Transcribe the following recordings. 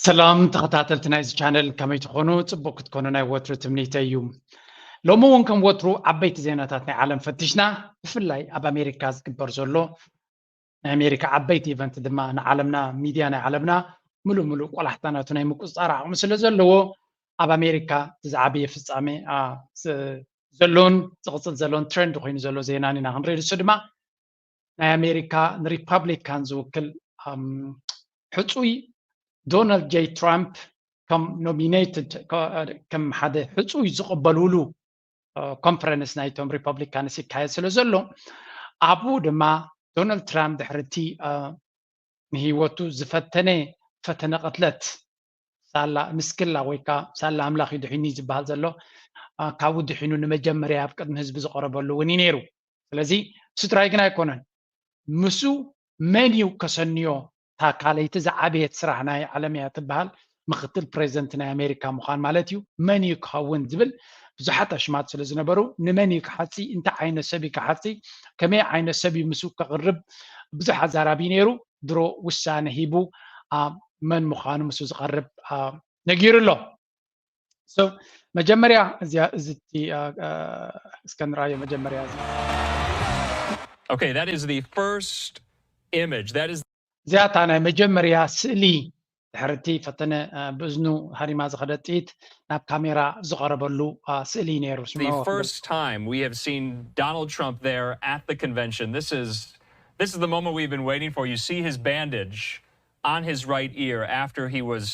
ሰላም ተኸታተልቲ ናይዚ ቻነል፣ ከመይ ትኾኑ? ጽቡቕ ክትኮኑ ናይ ወትሩ ትምኒተይ እዩ። ሎሚ እውን ከም ወትሩ ዓበይቲ ዜናታት ናይ ዓለም ፈቲሽና፣ ብፍላይ ኣብ ኣሜሪካ ዝግበር ዘሎ ናይ ኣሜሪካ ዓበይቲ ኢቨንት ድማ ንዓለምና፣ ሚድያ ናይ ዓለምና ምሉእ ምሉእ ቆላሕታ ናቱ ናይ ምቁጽጻር ዓቕሚ ስለ ዘለዎ፣ ኣብ ኣሜሪካ እቲ ዝዓበየ ፍጻሜ፣ ኣ፣ ስ-፣ ዘሎን ዝቕጽል ዘሎን ትረንድ ኮይኑ ዘሎ ዜናን ኢና ክንርኢ። ንሱ ድማ ናይ ኣሜሪካ ንሪፐብሊካን ዝውክል፣ ኣም፣ ሕጹይ ዶናልድ ጄ ትራምፕ ከም ኖሚኔትድ፣ ከ-፣ ከም ሓደ ሕጹይ ዝቕበልሉ፣ እ፣ ኮንፈረንስ ናይቶም ሪፐብሊካንስ ይካየድ ስለ ዘሎ፣ ኣብኡ ድማ ዶናልድ ትራምፕ ድሕሪ እቲ፣ እ፣ ንህይወቱ ዝፈተነ ፈተነ ቅትለት፣ ሳላ ምስክላ ወይ ከዓ ሳላ ኣምላኽ እዩ ድሒኒ ዝበሃል ዘሎ፣ እ፣ ካብኡ ድሒኑ ንመጀመርያ ኣብ ቅድሚ ህዝቢ ዝቐረበሉ እውን እዩ ነይሩ። ስለዚ እሱ ጥራይ ግን ኣይኮነን። ምስ መን እዩ ከሰንዮ? እታ ካልኣይቲ ዝዓበየት ስራሕ ናይ ዓለም እያ ትበሃል፣ ምክትል ፕሬዚደንት ናይ ኣሜሪካ ምዃን ማለት እዩ። መን እዩ ክኸውን ዝብል ብዙሓት ኣሽማት ስለ ዝነበሩ፣ ንመን እዩ ክሓጺ? እንታይ ዓይነት ሰብ እዩ ክሓጺ? ከመይ ዓይነት ሰብ እዩ ምስኡ ከቕርብ? ብዙሕ ኣዛራቢ ነይሩ። ድሮ ውሳነ ሂቡ፣ ኣ፣ መን ምዃኑ ምስኡ ዝቐርብ፣ ኣ፣ ነጊሩ ኣሎ። So፣ መጀመርያ እዚኣ፣ እዚ እቲ፣ ኣ፣ ኣ፣ እስከ ንርኣዮ መጀመርያ እዚ። Okay, that is the first image. That is እዚኣ እታ ናይ መጀመርያ ስእሊ፣ ድሕሪ እቲ ፈተነ፣ ኣ፣ ብእዝኑ ሃሪማ ዝኸደት ጥይት ናብ ካሜራ ዝቐረበሉ፣ ኣ፣ ስእሊ እዩ ነይሩ። the ስምዕዎ። first time we have seen Donald Trump there at the convention. This is this is the moment we've been waiting for. You see his bandage on his right ear after he was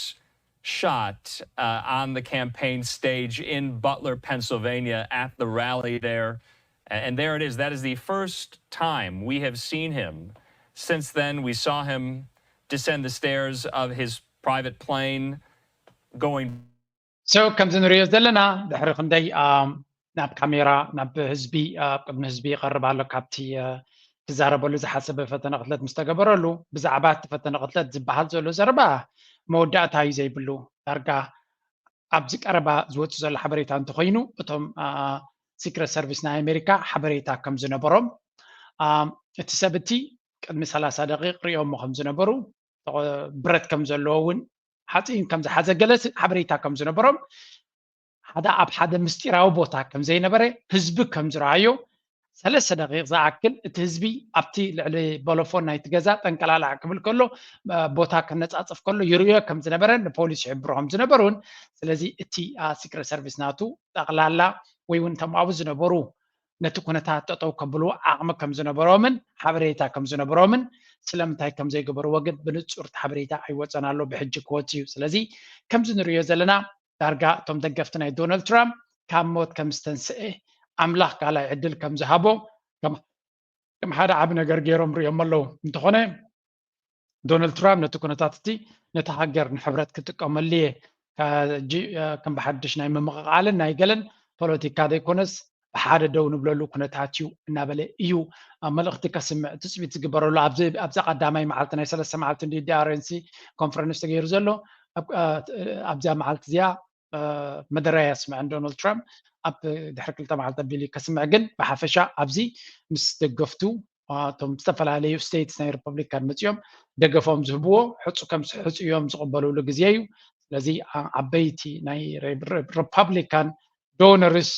shot, uh, on the campaign stage in Butler, Pennsylvania, at the rally there. A-, and there it is. That is the first time we have seen him. Since then, we saw him descend the stairs of his private plane, going So፣ ከምዚ ንሪኦ ዘለና፣ ድሕሪ ክንደይ፣ ኣም፣ ናብ ካሜራ፣ ናብ ህዝቢ፣ ኣብ ቅድሚ ህዝቢ ይቐርብ ኣሎ። ካብቲ፣ እ፣ ክዛረበሉ ዝሓሰበ ፈተነ ቅትለት ምስ ተገበረሉ፣ ብዛዕባ እቲ ፈተነ ቅትለት ዝበሃል ዘሎ ዘረባ መወዳእታ እዩ ዘይብሉ። ዳርጋ ኣብዚ ቀረባ ዝወጽእ ዘሎ ሓበሬታ እንተኾይኑ፣ እቶም፣ ኣ፣ ሲክረት ሰርቪስ ናይ ኣሜሪካ ሓበሬታ ከም ዝነበሮም፣ ኣም፣ እቲ ሰብ እቲ ቅድሚ ሰላሳ ደቂቕ ሪኦሞ ከም ዝነበሩ፣ ብረት ከም ዘለዎ እውን፣ ሓፂን ከም ዝሓዘ ገለ ስ-፣ ሓበሬታ ከም ዝነበሮም፣ ሓደ ኣብ ሓደ ምስጢራዊ ቦታ ከም ዘይነበረ፣ ህዝቢ ከም ዝረኣዮ፣ ሰለስተ ደቂቕ ዝኣክል እቲ ህዝቢ ኣብቲ ልዕሊ ቦሎፎን ናይቲ ገዛ ጠንቀላላዕ ክብል ከሎ፣ እ፣ ቦታ ከነጻጽፍ ከሎ ይርእዮ ከም ዝነበረ ንፖሊስ ይሕብሩ ከም ዝነበሩን፣ ስለዚ እቲ፣ ኣ፣ ሲክረት ሰርቪስ ናቱ ጠቕላላ ወይ እውን እቶም ኣብኡ ዝነበሩ ነቲ ኩነታት ጠጠው ከብልዎ ዓቕሚ ከም ዝነበሮምን ሓበሬታ ከም ዝነበሮምን፣ ስለምንታይ ከም ዘይገበርዎ ግን ብንጹር እቲ ሓበሬታ ኣይወጸን ኣሎ፣ ብሕጂ ክወጽእ እዩ። ስለዚ ከምዚ ንርእዮ ዘለና፣ ዳርጋ እቶም ደገፍቲ ናይ ዶናልድ ትራምፕ ካብ ሞት ከም ዝተንስኤ፣ ኣምላኽ ካልኣይ ዕድል ከም ዝሃቦ፣ ከም፣ ከም ሓደ ዓቢ ነገር ገይሮም ርእዮም ኣለዉ። እንተኾነ፣ ዶናልድ ትራምፕ ነቲ ኩነታት እቲ ነቲ ሃገር ንሕብረት ክጥቀመሉ እየ፣ ካ-፣ ጂ-፣ እ፣ ከም ብሓድሽ ናይ ምምቕቓልን ናይ ገለን ፖለቲካ ዘይኮነስ፣ ብሓደ ደው ንብለሉ ኩነታት እዩ እናበለ እዩ፣ እ፣ መልእኽቲ ከስምዕ ትጽቢት ዝግበረሉ። ኣብዚ፣ ኣብዛ ቀዳማይ መዓልቲ፣ ናይ ሰለስተ መዓልቲ እንዲ ዲ ኣር ኤን ሲ ኮንፈረንስ ተገይሩ ዘሎ፣ ኣብ፣ እ፣ ኣብዛ መዓልቲ እዚኣ፣ እ፣ መደረ ኣየስምዕን ዶናልድ ትራምፕ። ኣብ ድሕሪ ክልተ መዓልቲ ኣቢሉ ከስምዕ፣ ግን ብሓፈሻ ኣብዚ ምስ ደገፍቱ፣ እ፣ እቶም ዝተፈላለዩ ስቴትስ ናይ ሪፐብሊካን መጺኦም ደገፎም ዝህብዎ፣ ሕጹ ከም ሕጹ እዮም ዝቕበልሉ ግዜ እዩ። ስለዚ፣ ኣ-፣ ዓበይቲ ናይ ሪ-፣ ሪ-፣ ሪፐብሊካን ዶነርስ፣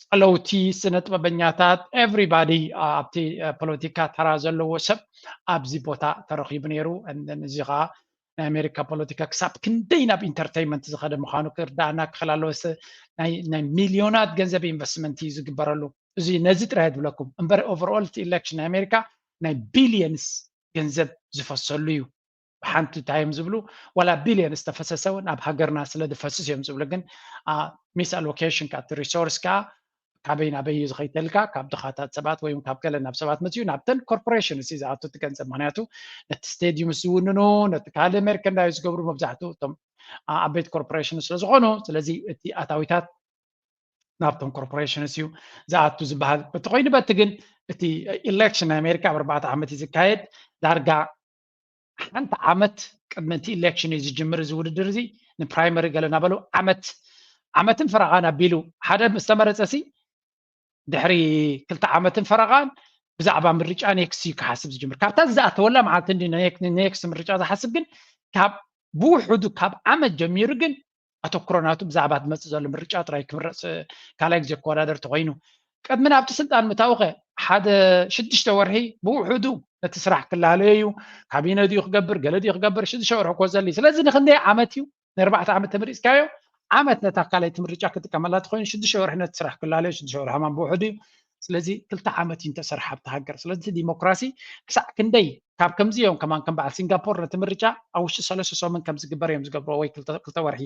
ጸለውቲ፣ ስነ ጥበበኛታት፣ ኤቭሪባዲ፣ ኣ-፣ ኣብቲ፣ እ፣ ፖለቲካ ተራ ዘለዎ ሰብ ኣብዚ ቦታ ተረኺቡ ነይሩ። And then እዚ ኸኣ ናይ ኣሜሪካ ፖለቲካ ክሳብ ክንደይ ናብ ኢንተርቴይንመንት ዝኸደ ምዃኑ ክርዳእና ክኽእል ኣለዎ። ስ-፣ ናይ፣ ናይ ሚልዮናት ገንዘብ ኢንቨስትመንት እዩ ዝግበረሉ። እዚ፣ ነዚ ጥራይ ዝብለኩም እምበር፣ ኦቨርኦል እቲ ኢሌክሽን ናይ ኣሜሪካ ናይ ቢልየንስ ገንዘብ ዝፈሰሉ እዩ። ብሓንቲ እንታይ እዮም ዝብሉ? ዋላ ቢልየን ዝተፈሰሰ እውን ኣብ ሃገርና ስለ ዝፈስስ እዮም ዝብሉ። ግን፣ ኣ፣ ሚስ ኣሎኬሽን፣ ካብቲ ሪሶርስ ከኣ ካበይ ናበይ እዩ ዝኸይድ ተልካ፣ ካብ ድኻታት ሰባት ወይ እውን ካብ ገለ ናብ ሰባት መፅዩ ናብተን ኮርፖሬሽንስ እዩ ዝኣቱ እቲ ገንዘብ። ምኽንያቱ ነቲ ስቴድዩምስ ዝውንኑ፣ ነቲ ካልእ ሜርቸንዳይዝ ዝገብሩ መብዛሕትኡ እቶም፣ ኣ፣ ዓበይቲ ኮርፖሬሽን ስለ ዝኾኑ፣ ስለዚ እቲ ኣታዊታት ናብቶም ኮርፖሬሽንስ እዩ ዝኣቱ ዝበሃል። በቲ ኮይኑ በቲ ግን እቲ ኢሌክሽን ናይ ኣሜሪካ ኣብ ኣርባዕተ ዓመት እዩ ዝካየድ። ዳርጋ ሓንቲ ዓመት ቅድሚ እቲ ኢሌክሽን እዩ ዝጅምር እዚ ውድድር እዚ። ንፕራይመሪ ገለ እናበሉ ዓመት፣ ዓመትን ፈረቓን ኣቢሉ ሓደ ምስ ተመረጸ ሲ ድሕሪ ክልተ ዓመትን ፈረቓን ብዛዕባ ምርጫ ኔክስት እዩ ክሓስብ ዝጅምር። ካብታ ዝኣተወላ መዓልቲ እንዲ ኔክ-፣ ኔክስት ምርጫ ዝሓስብ ግን ካብ ብውሕዱ ካብ ዓመት ጀሚሩ ግን ኣተኩሮ ናቱ ብዛዕባ ዝመፅእ ዘሎ ምርጫ ጥራይ ክምረፅ ካልኣይ ግዜ ክወዳደር ተኮይኑ ቅድሚ ናብቲ ስልጣን ምታውኸ ሓደ ሽዱሽተ ወርሒ ብውሕዱ ነቲ ስራሕ ክላለዮ እዩ። ካቢነ ድዩ ክገብር ገለ ድዩ ክገብር ሽዱሽተ ወርሒ ኮዘሊ። ስለዚ ንክንደይ ዓመት እዩ ንኣርባዕተ ዓመት ተመሪፅካዮ ዓመት ነታ ካልኣይቲ ምርጫ ክጥቀመላ ተኮይኑ ሽዱሽተ ወርሒ ነቲ ስራሕ ክላለዮ ሽዱሽተ ወርሒ ማን ብውሕዱ እዩ። ስለዚ ክልተ ዓመት እዩ እንተሰርሐ ኣብቲ ሃገር። ስለዚ ዲሞክራሲ ክሳዕ ክንደይ ካብ ከምዚ እዮም ከማን ከም በዓል ሲንጋፖር ነቲ ምርጫ ኣብ ውሽጢ ሰለስተ ሰሙን ከም ዝግበር እዮም ዝገብርዎ ወይ ክልተ ወርሒ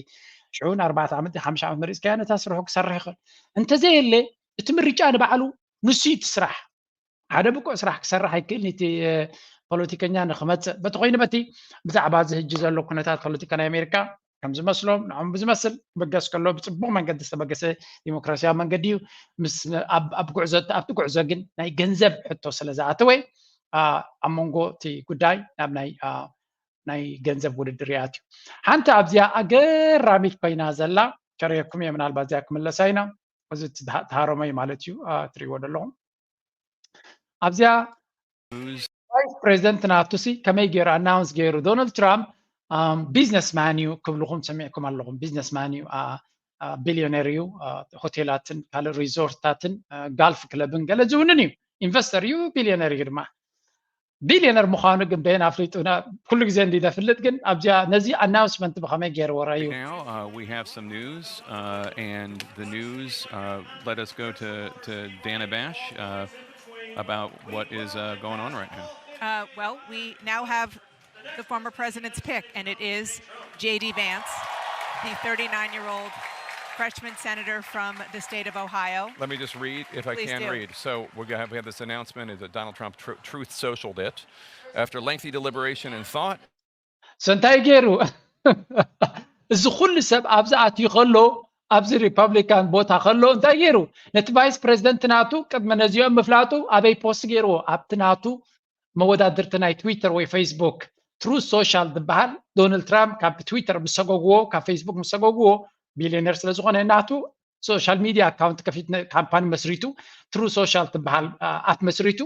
ሽዑ ንኣርባዕተ ዓመት ሓምሽተ ዓመት መሪፅካዮ ነታ ስርሑ ክሰርሕ ይኽእል። እንተዘየለ እቲ ምርጫ ንባዕሉ ንሱ እዩ እቲ ስራሕ። ሓደ ብቁዕ ስራሕ ክሰርሕ ኣይክእልን እቲ ፖለቲከኛ ንክመፅእ በቲ ኮይኑ በቲ ብዛዕባ እዚ ህጂ ዘሎ ኩነታት ፖለቲካ ናይ ኣሜሪካ ከም ዝመስሎም ንዖም ብዝመስል ክበገስ ከሎ ብፅቡቅ መንገዲ ዝተበገሰ ዲሞክራሲያዊ መንገዲ እዩ። ምስ ኣብቲ ጉዕዞ ግን ናይ ገንዘብ ሕቶ ስለ ዝኣተወ ኣብ መንጎ እቲ ጉዳይ ናብ ናይ ናይ ገንዘብ ውድድር ይኣትዩ። ሓንቲ ኣብዚኣ ኣገራሚት ኮይና ዘላ ከርእየኩም እየ ምናልባት እዚኣ ክምለሳ ኢና። እዚ ተሃረመይ ማለት እዩ ትሪእዎ ዘለኹም ኣብዚኣ ቫይስ ፕሬዚደንት ናቱሲ ከመይ ገይሩ ኣናውንስ ገይሩ ዶናልድ ትራምፕ ቢዝነስማን እዩ ክብልኹም ሰሚዕኩም ኣለኹም። ቢዝነስማን እዩ፣ ቢሊዮነር እዩ። ሆቴላትን ካልእ ሪዞርትታትን ጋልፍ ክለብን ገለ ዝውንን እዩ። ኢንቨስተር እዩ፣ ቢሊዮነር እዩ ድማ። ቢሊዮነር ምዃኑ ግን በየን ኣፍሊጡ? ኩሉ ግዜ እንዲ ደፍልጥ ግን ኣብዚኣ ነዚ ኣናውንስመንት ብኸመይ ገይርዎ ረእዩ? Now uh, we have some news, uh, and the news uh, led us go to, to Dana Bash uh, about what is uh, going on right now. Uh, well, we now have the former president's pick, and it is J D Vance, the thirty-nine year old freshman senator from the state of Ohio. Let me just read, if I Please can do. read. So we have, we have this announcement is that Donald Trump tr- truth socialed it after lengthy deliberation and thought. So እንታይ ገይሩ? እዚ ኩሉ ሰብ ኣብዚ ኣትዩ ከሎ ኣብዚ ሪፐብሊካን ቦታ ከሎ እንታይ ገይሩ? ነቲ ቫይስ ፕሬዚደንት ናቱ ቅድሚ ነዚኦም ምፍላጡ ኣበይ ፖስት ገይርዎ? ኣብቲ ናቱ መወዳድርቲ ናይ ትዊተር ወይ ፌስቡክ ትሩዝ ሶሻል ዝበሃል ዶናልድ ትራምፕ ካብ ትዊተር ምስ ሰጎግዎ ካብ ፌስቡክ ምስ ሰጎግዎ ቢልዮነር ስለ ዝኾነ ናቱ ሶሻል ሚድያ ኣካውንት ከፊት ካምፓኒ መስሪቱ ትሩዝ ሶሻል ትበሃል ኣፕ መስሪቱ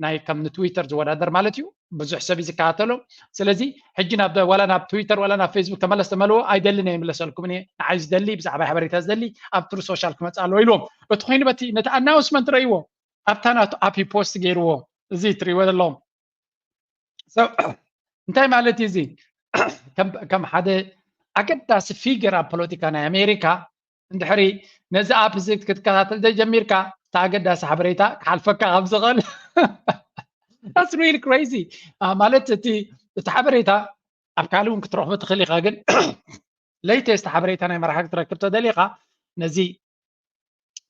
ናይ ከም ንትዊተር ዝወዳደር ማለት እዩ። ብዙሕ ሰብ እዩ ዝከታተሎ። ስለዚ ሕጂ ናብ ዋላ ናብ ትዊተር ዋላ ናብ ፌስቡክ ተመለስ ተመልዎ ኣይደልን እየ ይምለሰልኩም እየ። ንዓይ ዝደሊ ብዛዕባ ሓበሬታ ዝደሊ ኣብ ትሩዝ ሶሻል ክመፅእ ኣለዎ ኢልዎም። በቲ ኮይኑ በቲ ነቲ ኣናውንስመንት ረእይዎ ኣብታ ናቱ ኣፕ ፖስት ገይርዎ እዚ ትሪእዎ ዘለኹም እንታይ ማለት እዩ እዚ? ከም ሓደ ኣገዳሲ ፊገር ኣብ ፖለቲካ ናይ ኣሜሪካ እንድሕሪ ነዚ ኣፕ እዚ ክትከታተል ዘይጀሚርካ እቲ ኣገዳሲ ሓበሬታ ክሓልፈካ ከም ዝኽእል that's really crazy። ማለት እቲ እቲ ሓበሬታ ኣብ ካልእ እውን ክትረኽቦ ትኽእል ኢኻ፣ ግን latest ሓበሬታ ናይ መራሒ ክትረክብ ተደሊኻ ነዚ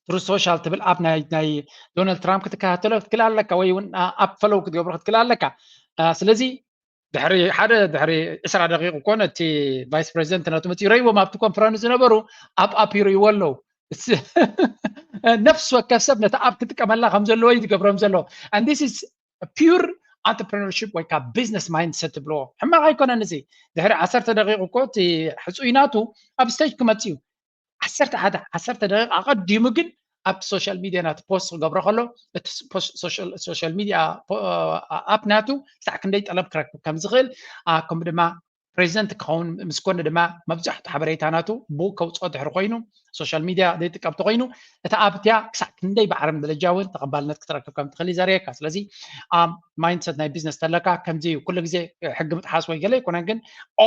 ትሩዝ ሶሻል ትብል ኣፕ ናይ ናይ ዶናልድ ትራምፕ ክትከታተሎ ክትክእል ኣለካ፣ ወይ እውን ኣፕ ፈሎው ክትገብሮ ክትክእል ኣለካ። ስለዚ ድሕሪ ሓደ ድሕሪ ዕስራ ደቂቕ እኮ ነቲ ቫይስ ፕሬዚደንት ነቱ መፅኡ ረይዎም ኣብቲ ኮንፈረንስ ዝነበሩ ኣብ ኣፕ ይርእይዎ ኣለዉ። ነፍሲ ወከፍ ሰብ ነቲ ኣፕ ክጥቀመላ ከም ዘለዎ እዩ ዝገብሮም ዘሎ። And this is pure entrepreneurship ወይ ከዓ ቢዝነስ ማይንድሰት ትብልዎ ሕማቕ ኣይኮነን። እዚ ድሕሪ ዓሰርተ ደቂቕ እኮ እቲ ሕፁይ ናቱ ኣብ ስቴጅ ክመፅእ እዩ። ዓሰርተ ሓደ ዓሰርተ ደቂቕ ኣቐዲሙ ግን ኣብቲ ሶሻል ሚድያ ናቲ ፖስት ክገብሮ ከሎ እቲ ሶሻል ሚድያ ኣፕ ናቱ ክሳዕ ክንደይ ጠለብ ክረክብ ከም ዝኽእል ከምኡ ድማ ፕሬዚደንት ክኸውን ምስ ኮነ ድማ መብዛሕቱ ሓበሬታ ናቱ ብኡ ከውፅኦ ድሕሪ ኮይኑ ሶሻል ሚድያ ዘይጥቀም ተኮይኑ እታ ኣፕ እቲኣ ክሳዕ ክንደይ ብዓለም ደረጃ እውን ተቐባልነት ክትረክብ ከም ትኽእል እዩ ዘርእየካ። ስለዚ ማይንድሰት ናይ ቢዝነስ ተለካ ከምዚ እዩ። ኩሉ ግዜ ሕጊ ምጥሓስ ወይ ገለ ኣይኮነን፣ ግን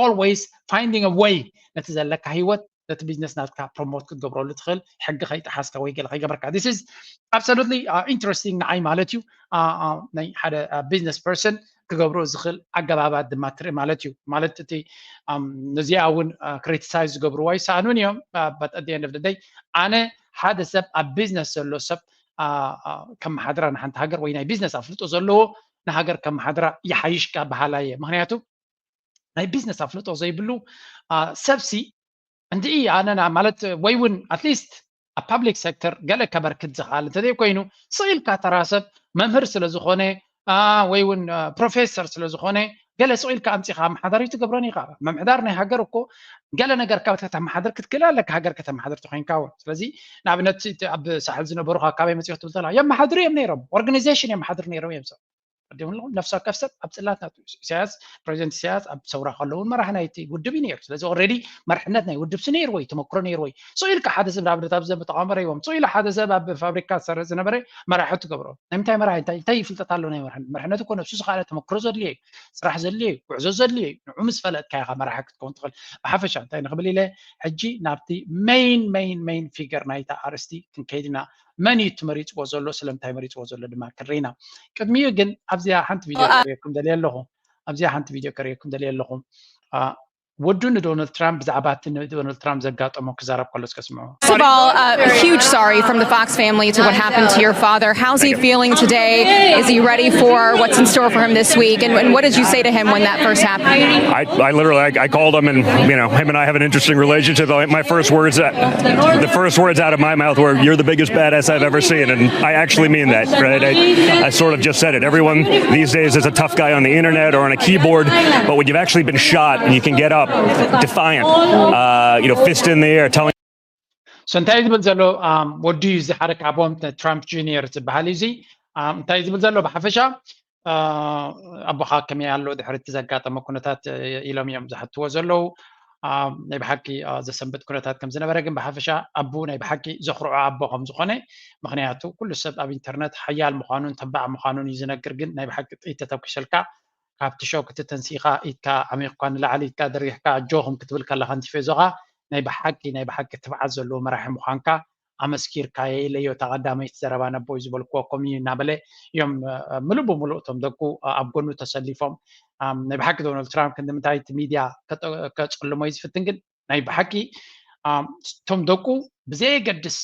always finding a way ነቲ ዘለካ ህይወት ነቲ ቢዝነስ ናትካ ፕሮሞት ክትገብረሉ ትኽእል ሕጊ ከይጠሓስካ ወይ ገለ ከይገበርካ። This is absolutely interesting ንዓይ ማለት እዩ። ናይ ሓደ ቢዝነስ ፐርሰን ክገብሮ ዝኽእል ኣገባባት ድማ ትርኢ ማለት እዩ። ማለት እቲ ነዚኣ እውን ክሪቲሳይዝ ዝገብርዎ ኣይሰኣኑን እዮም። But at the end of the day ኣነ ሓደ ሰብ ኣብ ቢዝነስ ዘሎ ሰብ ከመሓድራ ንሓንቲ ሃገር ወይ ናይ ቢዝነስ ኣፍልጦ ዘለዎ ንሃገር ከመሓድራ ይሓይሽ በሃላይ እየ። ምክንያቱ ናይ ቢዝነስ ኣፍልጦ ዘይብሉ ሰብሲ እንድዒ ኣነና ማለት ወይ እውን ኣትሊስት ኣብ ፓብሊክ ሴክተር ገለ ከበርክት ዝኽኣል እንተዘይ ኮይኑ ስቕ ኢልካ ተራ ሰብ መምህር ስለ ዝኾነ ወይ እውን ፕሮፌሰር ስለ ዝኾነ ገለ ስቕ ኢልካ ኣምፂኻ ኣመሓዳሪ ትገብሮን ኢኻ። ምምሕዳር ናይ ሃገር እኮ ገለ ነገር ካብ ከተመሓድር ክትክእል ኣለካ፣ ሃገር ከተመሓድር ተኮይንካ እውን። ስለዚ ንኣብነት ኣብ ሳሕል ዝነበሩ ካብ ካበይ መፂኹ ትብል ተላ የመሓድሩ እዮም ነይሮም፣ ኦርጋናይዜሽን የመሓድሩ ነይሮም እዮም ሰብ ወዲም ኣለኹም ነፍሲ ወከፍ ሰብ ኣብ ጽላት ናቱ እዩ። ኢሳያስ፣ ፕሬዚደንት ኢሳያስ ኣብ ሰውራ ከለውን መራሒ ናይቲ ውድብ እዩ ነይሩ። ስለዚ ኦልሬዲ መርሕነት ናይ ውድብ ሲ ነይርዎ እዩ፣ ተመክሮ ነይርዎ እዩ። So ኢልካ ሓደ ሰብ ንኣብነት ኣብዚ ተቃዋሚ ረይዎም፣ so ኢሉ ሓደ ሰብ ኣብ ፋብሪካ ዝሰርሕ ዝነበረ መራሒ ትገብሮ። ናይ ምንታይ መራሒ? እንታይ እንታይ ፍልጠት ኣሎ ናይ መርሕነት? መርሕነት እኮ ነብሱ ዝኸኣለ ተመክሮ ዘድልዮ እዩ፣ ስራሕ ዘድልዮ እዩ፣ ጉዕዞ ዘድልዮ እዩ። ንዑ ምስ ፈለጥካ ኢኻ መራሒ ክትከውን ትኽእል። ብሓፈሻ እንታይ ንኽብል ኢለ ሕጂ ናብቲ ሜይን ሜይን ሜይን ፊገር ናይታ ኣርእስቲ ክንከይድ ኢና። መን እዩ እቲ መሪፅዎ ዘሎ፣ ስለምንታይ መሪፅዎ ዘሎ ድማ ክንርኢ ኢና። ቅድሚኡ ግን ኣብዚኣ ሓንቲ ቪድዮ ከርእየኩም ደልየ ኣለኹ። ኣብዚኣ ሓንቲ ቪድዮ ከርእየኩም ደልየ ኣለኹ። አ፣ ወዱ ንዶናልድ ትራምፕ ብዛዕባ እቲ ንዶናልድ ትራምፕ ዘጋጠሞ ክዛረብ ከሎ እስከ ስምዑ። First of all, uh, a huge sorry from the Fox family to what happened to your father. How's he feeling today? Is he ready for what's in store for him this week? And, and what did you say to him when that first happened? I, I literally I, I called him and you know him and I have an interesting relationship. I, my first words uh, the first words out of my mouth were, "You're the biggest badass I've ever seen," and I actually mean that. Right? I, I sort of just said it. Everyone these days is a tough guy on the internet or on a keyboard, but when you've actually been shot and you can get up, defiant, uh, you know, fist in the air, telling So እንታይ ዝብል ዘሎ ኣም፣ ወዱ እዩ፣ እዚ ሓደ ካብኦም ትራምፕ ጁኒየር ዝበሃል እዩ። እዚ ኣም፣ እንታይ ዝብል ዘሎ ብሓፈሻ አ፣ ኣቦኻ ከመይ ኣሎ ድሕሪ እቲ ዘጋጠመ ኩነታት፣ እ፣ ኢሎም እዮም ዝሓትዎ ዘለዉ። ኣም፣ ናይ ብሓቂ አ፣ ዘሰንብጥ ኩነታት ከም ዝነበረ ግን ብሓፈሻ ኣቡ ናይ ብሓቂ ዘኹርዖ ኣቦ ከም ዝኾነ፣ ምኽንያቱ ኩሉ ሰብ ኣብ ኢንተርነት ሓያል ምዃኑን ተባዕ ምዃኑን እዩ ዝነግር፣ ግን ናይ ብሓቂ ጥይት ተተኩሰልካ ካብቲ ሾክ እቲ ተንሲእኻ ኢድካ ዓሚቕኳ ንላዕሊ ኢድካ ደሪሕካ ኣጆኹም ክትብል ከለኻ ንቲፌዞኻ ናይ ብሓቂ ናይ ብሓቂ ትብዓት ዘለዎ መራሒ ምዃንካ ኣመስኪርካዮ ኢለዮ። እታ ቀዳመይቲ ዘረባ ነቦይ ዝበልክዎ ከምኡ እዩ እናበለ እዮም ምሉእ ብምሉእ እቶም ደቁ ኣብ ጎኑ ተሰሊፎም። ናይ ብሓቂ ዶናልድ ትራምፕ ክንዲ ምንታይ እቲ ሚድያ ከጸልሞ እዩ ዝፍትን ግን ናይ ብሓቂ እቶም ደቁ ብዘየገድስ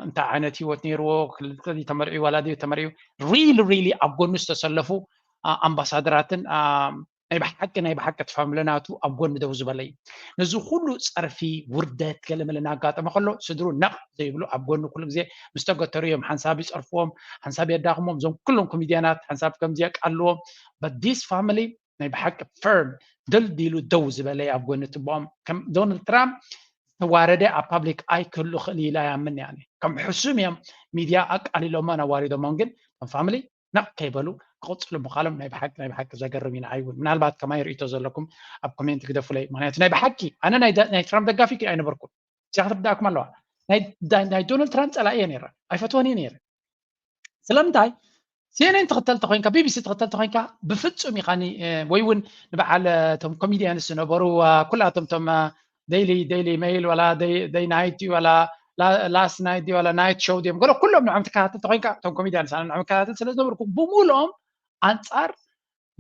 እንታይ ዓይነት ህይወት ነይርዎ ክልተ ተመርዒ ዋላ ድዩ ተመርዒ ሪሊ ሪሊ ኣብ ጎኑ ዝተሰለፉ ኣምባሳደራትን ናይ ብሓቂ ናይ ብሓቂ እቲ ፋምሊ ናቱ ኣብ ጎኒ ደው ዝበለ እዩ። ነዚ ኩሉ ፀርፊ ውርደት ገለመለ እናጋጠመ ከሎ ስድሩ ነቕ ዘይብሉ ኣብ ጎኒ ኩሉ ግዜ ምስ ተገተሩ እዮም ሓንሳብ ይፀርፍዎም ሓንሳብ የዳኽሞም እዞም ኩሎም ኮሚድያናት ሓንሳብ ከምዚ የቃልዎም but this family ናይ ብሓቂ ፈርም ደልዲሉ ደው ዝበለ ኣብ ጎኒ ትቦኦም ከም ዶናልድ ትራምፕ ዝተዋረደ ኣብ ፓብሊክ ኣይ ክህሉ ክእል ኢላ ያምን ያኒ ከም ሕሱም እዮም ሚድያ ኣቃሊሎሞን ኣዋሪዶሞን ግን ከም ፋሚሊ ነቕ ከይበሉ ክቕፅሉ ምዃሎም ናይ ብሓቂ ናይ ብሓቂ ዘገርም ኢና ኣይውን ምናልባት ከማይ ርእቶ ዘለኩም ኣብ ኮሜንት ግደፉለይ ምክንያቱ ናይ ብሓቂ ኣነ ናይ ትራምፕ ደጋፊ ኣይነበርኩም እዚኣ ክትርዳእኩም ኣለዋ ናይ ዶናልድ ትራምፕ ፀላኢ እየ ነረ ኣይፈትወን እየ ነረ ስለምንታይ ሲኤንኤን ትኽተል ተኮይንካ ቢቢሲ ትኽተል ተኮይንካ ብፍፁም ኢኻ ወይ እውን ንበዓል እቶም ኮሚዲያንስ ዝነበሩ ኩላቶም ቶም ዴይሊ ዴይሊ ሜይል ዋላ ዴይ ናይት ድዩ ዋላ ላስት ናይት ድዩ ዋላ ናይት ሾው ድዮም ገለ ኩሎም ንዖም ትከታተል ተኮይንካ እቶም ኮሚዲያንስ ኣነ ንዖም ከታተል ስለ ዝነበርኩ ብምሉኦም ኣንፃር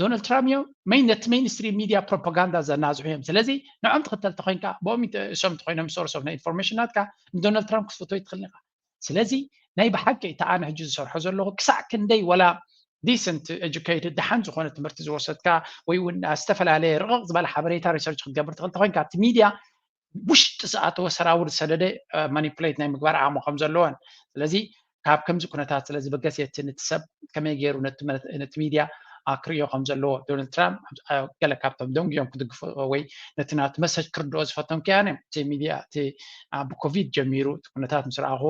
ዶናልድ ትራምፕ እዮም መይን ነቲ ሜይንስትሪም ሚድያ ፕሮፓጋንዳ ዘናዝሑ እዮም ስለዚ ንዖም ትኽተል ተኮይንካ ብኦም እሶም ተኮይኖም ሶርስ ኦፍ ኢንፎርሜሽን ናትካ ንዶናልድ ትራምፕ ክትፈትዎ ትኽእል ኢኻ ስለዚ ናይ ብሓቂ እቲ ኣነ ሕጂ ዝሰርሖ ዘለኹ ክሳዕ ክንደይ ወላ ዲሰንት ኤጁኬትድ ደሓን ዝኾነ ትምህርቲ ዝወሰድካ ወይ እውን ዝተፈላለየ ርቕቕ ዝበለ ሓበሬታ ሪሰርች ክትገብር ትኽእል ተኮይንካ እቲ ሚድያ ውሽጢ ዝኣተወ ሰራውር ዝሰደደ ማኒፕሌት ናይ ምግባር ዓቕሚ ከም ዘለዎን ስለዚ ካብ ከምዚ ኩነታት ስለ ዝበገስ የቲ ነቲ ሰብ ከመይ ገይሩ ነቲ ሚድያ ክርእዮ ከም ዘለዎ ዶናልድ ትራምፕ ገለ ካብቶም ደንጉዮም ክድግፎ ወይ ነቲ ናቲ መሰጅ ክርድኦ ዝፈቶም ከያነ እቲ ሚድያ እቲ ብኮቪድ ጀሚሩ እቲ ኩነታት ምስ ረኣኹ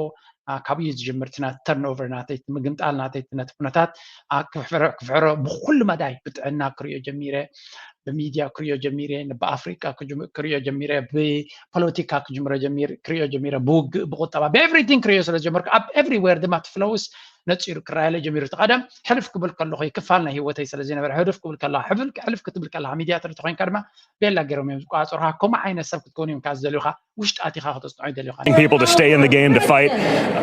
ካብኡ እዩ ዝጅምር እቲ ናቲ ተርንኦቨር ናተይ ምግምጣል ናተይ ነቲ ኩነታት ክፍሕሮ ብኩሉ መዳይ ብጥዕና ክርእዮ ጀሚረ ብሚድያ ክርእዮ ጀሚረ ብኣፍሪቃ ክርእዮ ጀሚረ ብፖለቲካ ክጅምሮ ክርእዮ ጀሚረ ብውግእ ብቁጠባ ብኤቭሪቲንግ ክርእዮ ስለ ዝጀመርኩ ኣብ ኤቭሪዌር ድማ ትፍለውስ ነፂሩ ክረኣየለ ጀሚሩ እቲ ቀደም ሕልፍ ክብል ከለኹ ክፋል ናይ ህይወተይ ስለ ዝነበረ ሕልፍ ክብል ከለኻ ሕልፍ ክትብል ከለኻ ሚድያ ትርኢ ተኮይንካ ድማ ቤላ ገይሮም እዮም ዝቆፃፀሩካ ከምኡ ዓይነት ሰብ ክትከውን እዮም ካብ ዝደልዩካ ውሽጢ ኣቲኻ ከተፅንዖ ይደልዩካ People to stay in the game to fight.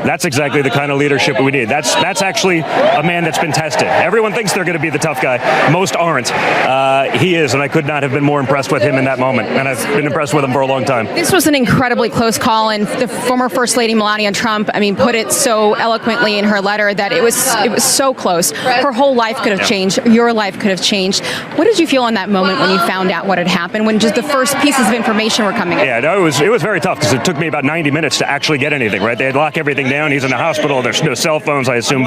That's exactly the kind of leadership we need. That's that's actually a man that's been tested. Everyone thinks they're going to be the tough guy. Most aren't. Uh, he is, and I could not have been more impressed with him in that moment. And I've been impressed with him for a long time. This was an incredibly close call, and the former First Lady Melania Trump, I mean, put it so eloquently in her letter that it was it was so close. Her whole life could have changed. Your life could have changed. What did you feel in that moment when you found out what had happened? When just the first pieces of information were coming? Yeah, no, it was it was very tough because it took me about ninety minutes to actually get anything. Right, they'd lock everything down. He's in the hospital. There's no cell phones, I assume,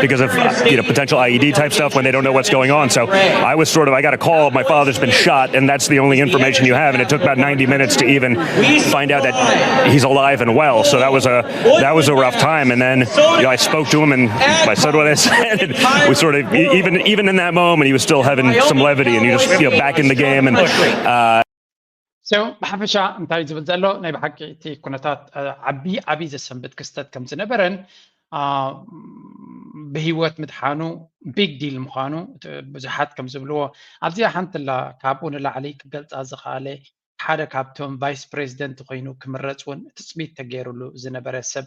because of uh, you know potential I E D type stuff when they don't know what's going on. So I was sort of I got a call. My father's been shot, and that's the only information you have. And it took about ninety minutes to even find out that he's alive and well. So that was a that was a rough time. And then you know, I spoke to him and I said what I said. We sort of e- even even in that moment, he was still having some levity, and you just you know back in the game and. Uh, So ብሓፈሻ እንታይ ዝብል ዘሎ ናይ ብሓቂ እቲ ኩነታት ዓቢ ዓቢ ዘሰንብጥ ክስተት ከም ዝነበረን ብህይወት ምድሓኑ big deal ምዃኑ ብዙሓት ከም ዝብልዎ ኣብዚኣ ሓንቲ ላ ካብኡ ንላዕሊ ክገልጻ ዝኸኣለ ሓደ ካብቶም vice president ኮይኑ ክምረጽ እውን ትጽቢት ተገይሩሉ ዝነበረ ሰብ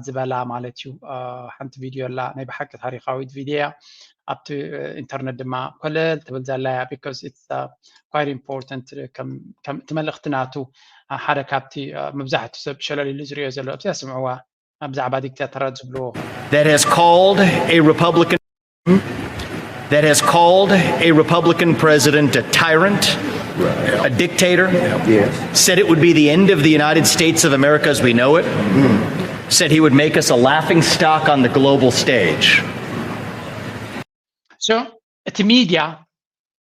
ዝበላ ማለት እዩ። ሓንቲ ቪድዮ ኣላ ናይ ብሓቂ ታሪኻዊት ቪድዮ እያ። ኣብቲ ኢንተርነት ድማ ኮለል ትብል ዘላ እያ because it's quite important እቲ መልእኽቲ ናቱ ሓደ ካብቲ መብዛሕትኡ ሰብ ሸለል ኢሉ ዝሪኦ ዘሎ ኣብዚኣ ስምዕዋ ብዛዕባ ዲክታተራት ዝብልዎ that has called a Republican that has called a Republican president a tyrant, a dictator, said it would be the end of the United States of America as we know it, said he would make us a laughing stock on the global stage. So እቲ ሚድያ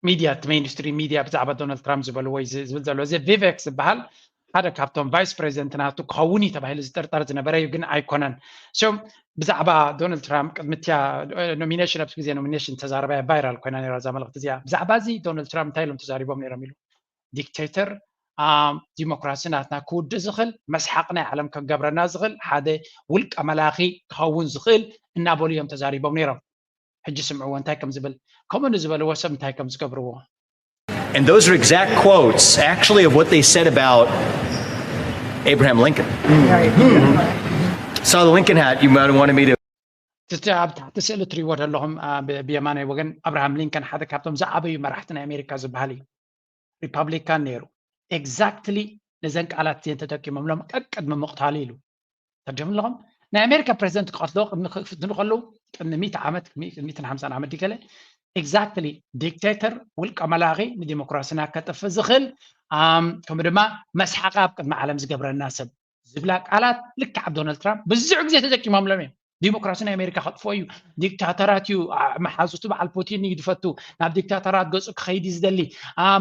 ሚድያ እቲ mainstream ሚድያ ብዛዕባ ዶናልድ ትራምፕ ዝበልዎ እዩ ዝብል ዘሎ እዚ ቪቨክ ዝበሃል ሓደ ካብቶም vice president ናቱ ክኸውን እዩ ተባሂሉ ዝጥርጠር ዝነበረ እዩ ግን ኣይኮነን። So ብዛዕባ ዶናልድ ትራምፕ ቅድሚ እቲኣ nomination ኣብቲ ግዜ nomination ተዛረባያ viral ኮይና ነራ እዛ መልእኽቲ እዚኣ ብዛዕባ እዚ ዶናልድ ትራምፕ እንታይ ኢሎም ተዛሪቦም ነይሮም ኢሉ dictator ዲሞክራሲ ናትና ክውድእ ዝኽእል መስሓቕ ናይ ዓለም ከገብረና ዝኽእል ሓደ ውልቀ መላኺ ክኸውን ዝኽእል እናበሉ እዮም ተዛሪቦም ነይሮም። ሕጂ ስምዕዎ እንታይ ከም ዝብል ከምኡ ንዝበልዎ ሰብ እንታይ ከም ዝገብርዎ And those are exact quotes, actually, of what they said about Abraham Lincoln. Saw the Lincoln hat, you might have wanted me to. እቲ ኣብ ታሕቲ ስእሊ ትሪእዎ ዘለኹም ብየማናይ ወገን ኣብርሃም ሊንከን ሓደ ካብቶም ዝዓበዩ መራሕቲ ናይ ኣሜሪካ ዝበሃል እዩ። ሪፓብሊካን ነይሩ። Exactly ነዘን ቃላት እዚአን ተጠቂሞምሎም ቀቅድሚ ምቕታሉ ኢሉ ተርጀም ኣለኹም ናይ ኣሜሪካ ፕሬዚደንት ክቐትልዎ ቅድሚ ክፍትኑ ከለዉ ቅድሚ ሚእቲ ዓመት ሚእትን ሓምሳን ዓመት ድገለ exactly dictator ውልቀ መላኺ ንዲሞክራሲና ከጥፍእ ዝኽእል ከምኡ ድማ መስሓቂ ኣብ ቅድሚ ዓለም ዝገብረና ሰብ ዝብላ ቃላት ልክዕ ኣብ ዶናልድ ትራምፕ ብዙሕ ግዜ ተጠቂሞምሎም እዮም። ዲሞክራሲ ናይ ኣሜሪካ ከጥፍኦ እዩ። ዲክታተራት እዩ መሓዙቱ በዓል ፑቲን እዩ ዝፈቱ ናብ ዲክታተራት ገፁ ክኸይድ ዝደሊ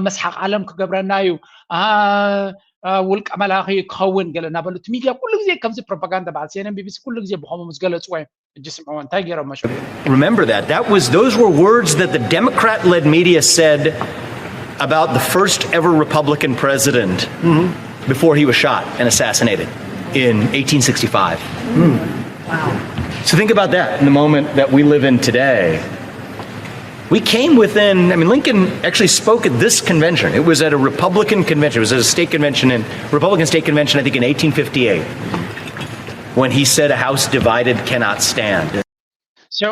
መስሓቅ ዓለም ክገብረና እዩ ውልቀ መላኺ ክኸውን ገለ እናበሉ እቲ ሚድያ ኩሉ ግዜ ከምዚ ፕሮፓጋንዳ በዓል CNN BBC ኩሉ ግዜ ብኸምኡ ምስ ገለፅዎ እዮም ሕጂ ስምዕዎ እንታይ ገይሮም መሸ Remember that. That was those were words that the Democrat-led media said about the first ever Republican president before he was shot and assassinated in eighteen sixty-five. So think about that in the moment that we live in today. We came within, I mean, Lincoln actually spoke at this convention. It was at a Republican convention. It was at a state convention in Republican state convention, I think, in eighteen fifty-eight, when he said, "A house divided cannot stand." So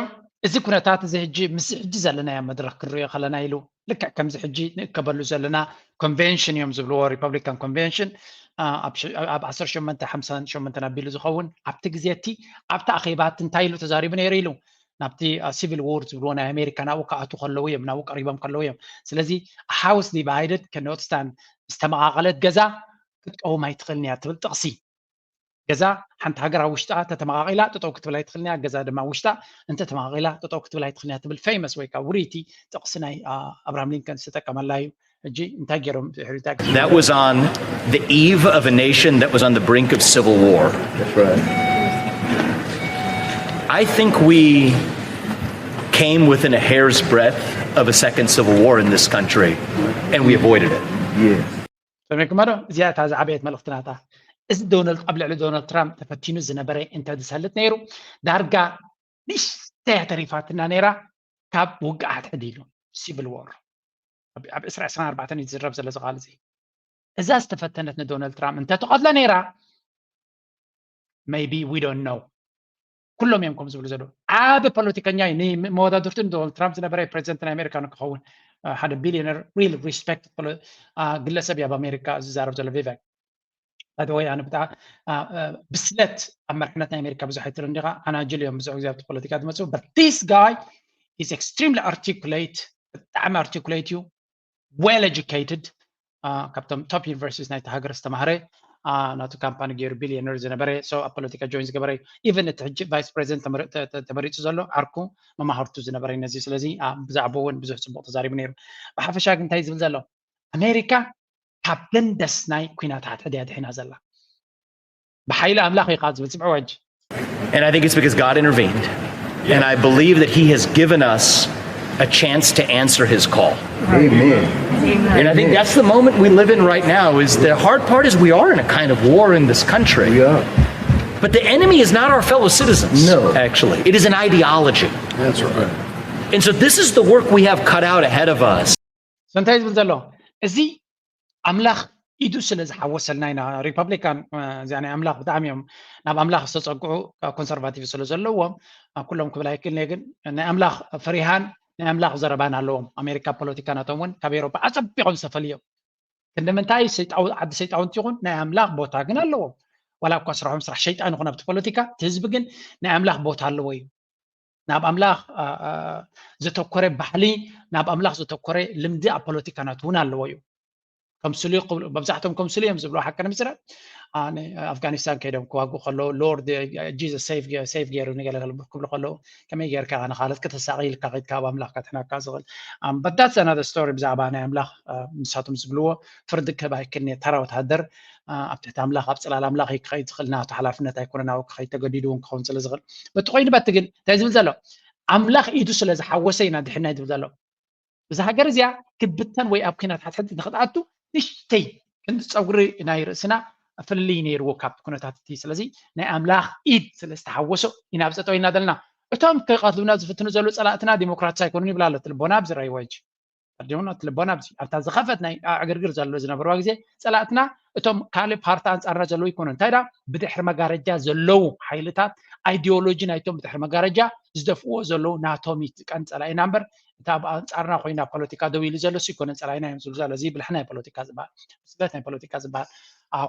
እዚ ኩነታት እዚ ሕጂ ምስ ሕጂ ዘለናዮ መድረክ ክንሪኦ ከለና ኢሉ ልክዕ ከምዚ ሕጂ ንእከበሉ ዘለና ኮንቬንሽን እዮም ዝብልዎ ሪፐብሊካን ኮንቬንሽን ኣብ ዓሰርተ ሸሞንተ ሓምሳን ሸሞንተን ኣቢሉ ዝኸውን ኣብቲ ግዜ እቲ ኣብቲ ኣኼባ እቲ እንታይ ኢሉ ተዛሪቡ ነይሩ ኢሉ ናብቲ ሲቪል ዎር ዝብልዎ ናይ ኣሜሪካ ናብኡ ክኣቱ ከለዉ እዮም ናብኡ ቀሪቦም ከለዉ እዮም ስለዚ house divided cannot stand ዝተመቓቐለት ገዛ ክትቀውም ኣይትኽእልን እያ ትብል ጥቕሲ ገዛ ሓንቲ ሃገር ኣብ ውሽጣ ተተመቓቒላ ጠጠው ክትብል ኣይትኽእልን እያ ገዛ ድማ ውሽጣ እንተተመቓቒላ ጠጠው ክትብል ኣይትኽእልን እያ ትብል famous ወይ ከዓ ውርይቲ ጥቕሲ ናይ ኣብርሃም ሊንከን ዝተጠቀመላ እዩ ሕጂ እንታይ ገይሮም ድሕሪታ That was on the eve of a nation that was on the brink of civil war. That's right. I think we came within a hair's breadth of a second civil war in this country, and we avoided it. Yeah. ሰሚዕኩማ ዶ እዚኣ እታ ዝዓበየት መልእኽቲ ናታ እዚ ዶናልድ ኣብ ልዕሊ ዶናልድ ትራምፕ ተፈቲኑ ዝነበረ እንተዝሰልጥ ነይሩ ዳርጋ ንእሽተያ ተሪፋትና ነይራ ካብ ውግኣት ሕዲሉ civil war ኣብ ዕስራ ዕስራን ኣርባዕተን እዩ ዝዝረብ ዘሎ ዝቃል እዚ እዛ ዝተፈተነት ንዶናልድ ትራምፕ እንተትቐትሎ ነይራ maybe we don't know ኩሎም እዮም ከም ዝብሉ ዘለዉ ዓብ ፖለቲከኛ እዩ ንመወዳድርቱ ንዶናልድ ትራምፕ ዝነበረ ፕሬዚደንት ናይ ኣሜሪካ ንክኸውን ሓደ billionaire real respect ግለሰብ እዩ ኣብ ኣሜሪካ ዝዛረብ ዘሎ ቪቨክ ወይ ኣነ ብጣ ብስለት ኣብ መርሕነት ናይ ኣሜሪካ ብዙሕ ኣይትርኢ እንዲኻ ኣናጅል እዮም ብዙሕ ግዜ ኣብቲ ፖለቲካ ዝመፅኡ but this guy is extremely articulate ብጣዕሚ articulate እዩ well educated ካብቶም top universities ናይቲ ሃገር ዝተማህረ ናቱ ካምፓኒ ገይሩ billionaire ዝነበረ so ኣብ ፖለቲካ join ዝገበረ even እቲ ሕጂ vice president ተመሪፁ ዘሎ ዓርኩ መማህርቱ ዝነበረ ነዚ ስለዚ ብዛዕባ እውን ብዙሕ ፅቡቅ ተዛሪቡ ነይሩ ብሓፈሻ ግን እንታይ ዝብል ዘሎ ኣሜሪካ ካብ ደንደስ ናይ ኩናት ሓድሕድ እያ ድሒና ዘላ ብሓይሊ ኣምላኽ ኢኻ ዝብል ስምዕዎ ሕጂ And I think it's because God intervened. And I believe that he has given us a chance to answer his call. Amen. And I think that's the moment we live in right now. Is the hard part is we are in a kind of war in this country. We are. But the enemy is not our fellow citizens. No. Actually, it is an ideology. That's right. And so this is the work we have cut out ahead of us. እንታይ ዝብል ዘሎ እዚ ኣምላኽ ኢዱ ስለ ዝሓወሰልና ኢና። ሪፐብሊካን እዚኣ ናይ ኣምላኽ ብጣዕሚ እዮም ናብ ኣምላኽ ዝተፀግዑ ኮንሰርቫቲቭ ስለ ዘለዎም ኩሎም ክብል ኣይክእልን እየ፣ ግን ናይ ኣምላኽ ፍሪሃን ናይ ኣምላኽ ዘረባን ኣለዎም። ኣሜሪካ ፖለቲካ ናቶም እውን ካብ ኤሮፓ ኣፀቢቖም ዝተፈልዮም። ክንዲ ምንታይ ሰይጣዊ ዓዲ ሰይጣውንቲ ይኹን ናይ ኣምላኽ ቦታ ግን ኣለዎም። ዋላ እኳ ስራሖም ስራሕ ሸይጣን ይኹን ኣብቲ ፖለቲካ፣ እቲ ህዝቢ ግን ናይ ኣምላኽ ቦታ ኣለዎ እዩ። ናብ ኣምላኽ ዘተኮረ ባህሊ፣ ናብ ኣምላኽ ዘተኮረ ልምዲ ኣብ ፖለቲካ ናቱ እውን ኣለዎ እዩ። ከምስሉ መብዛሕቶም ከምስሉ እዮም ዝብሉ ሓቂ ንምስረ ኣፍጋኒስታን ከይዶም ክዋግኡ ከለዉ ሎርድ ጂሰስ ሴፍ ገይሩ ንገለ ክብሉ ከለዉ ከመይ ጌርካ ንኻልት ከተሳቒ ኢልካ ከይድካ ኣብ ኣምላኽ ከትሕነካ ዝኽእል በዳት ዘናተ ስቶሪ ብዛዕባ ናይ ኣምላኽ ንሳቶም ዝብልዎ ፍርዲ ክህብ ኣይክልኒ ተራ ወታሃደር ኣብ ትሕቲ ኣምላኽ ኣብ ፅላል ኣምላኽ እዩ ክኸይድ ዝኽእል ናቱ ሓላፍነት ኣይኮነ ናብኡ ክኸይድ ተገዲዱ እውን ክኸውን ስለ ዝኽእል በቲ ኮይኑ በቲ ግን እንታይ ዝብል ዘሎ ኣምላኽ ኢዱ ስለ ዝሓወሰ ኢና ድሕና ዝብል ዘሎ እዛ ሃገር እዚኣ ክብተን ወይ ኣብ ኩናት ሓድሕድ ንክትኣቱ ንሽተይ ክንዲ ፀጉሪ ናይ ርእስና ፍልልይ ነይርዎ ካብቲ ኩነታት እቲ ስለዚ ናይ ኣምላኽ ኢድ ስለ ዝተሓወሶ ኢና ብፀጠው ኢና ዘለና እቶም ክቐትሉና ዝፍትኑ ዘለዉ ፀላእትና ዲሞክራትስ ኣይኮኑን ይብላ ኣሎ እቲ ልቦና ኣብዚ ረይዎ ሕጂ ኣዲሙና እቲ ልቦና ኣብዚ ኣብታ ዝኸፈት ናይ ዕግርግር ዘሎ ዝነበርዋ ግዜ ፀላእትና እቶም ካልእ ፓርቲ ኣንፃርና ዘለዉ ይኮኑ እንታይ ዳ ብድሕሪ መጋረጃ ዘለዉ ሓይልታት ኣይዲዮሎጂ ናይቶም ብድሕሪ መጋረጃ ዝደፍእዎ ዘለዉ ናቶም እዩ ቀንዲ ፀላኢና እምበር እቲ ኣብ ኣንፃርና ኮይና ፖለቲካ ደው ኢሉ ዘሎ ሲ ይኮነን ፀላኢና እዮም ዝብሉ ዘሎ እዚ ብልሒ ናይ ፖለቲካ ዝበሃል ብስለት ናይ ፖለቲካ ዝበሃል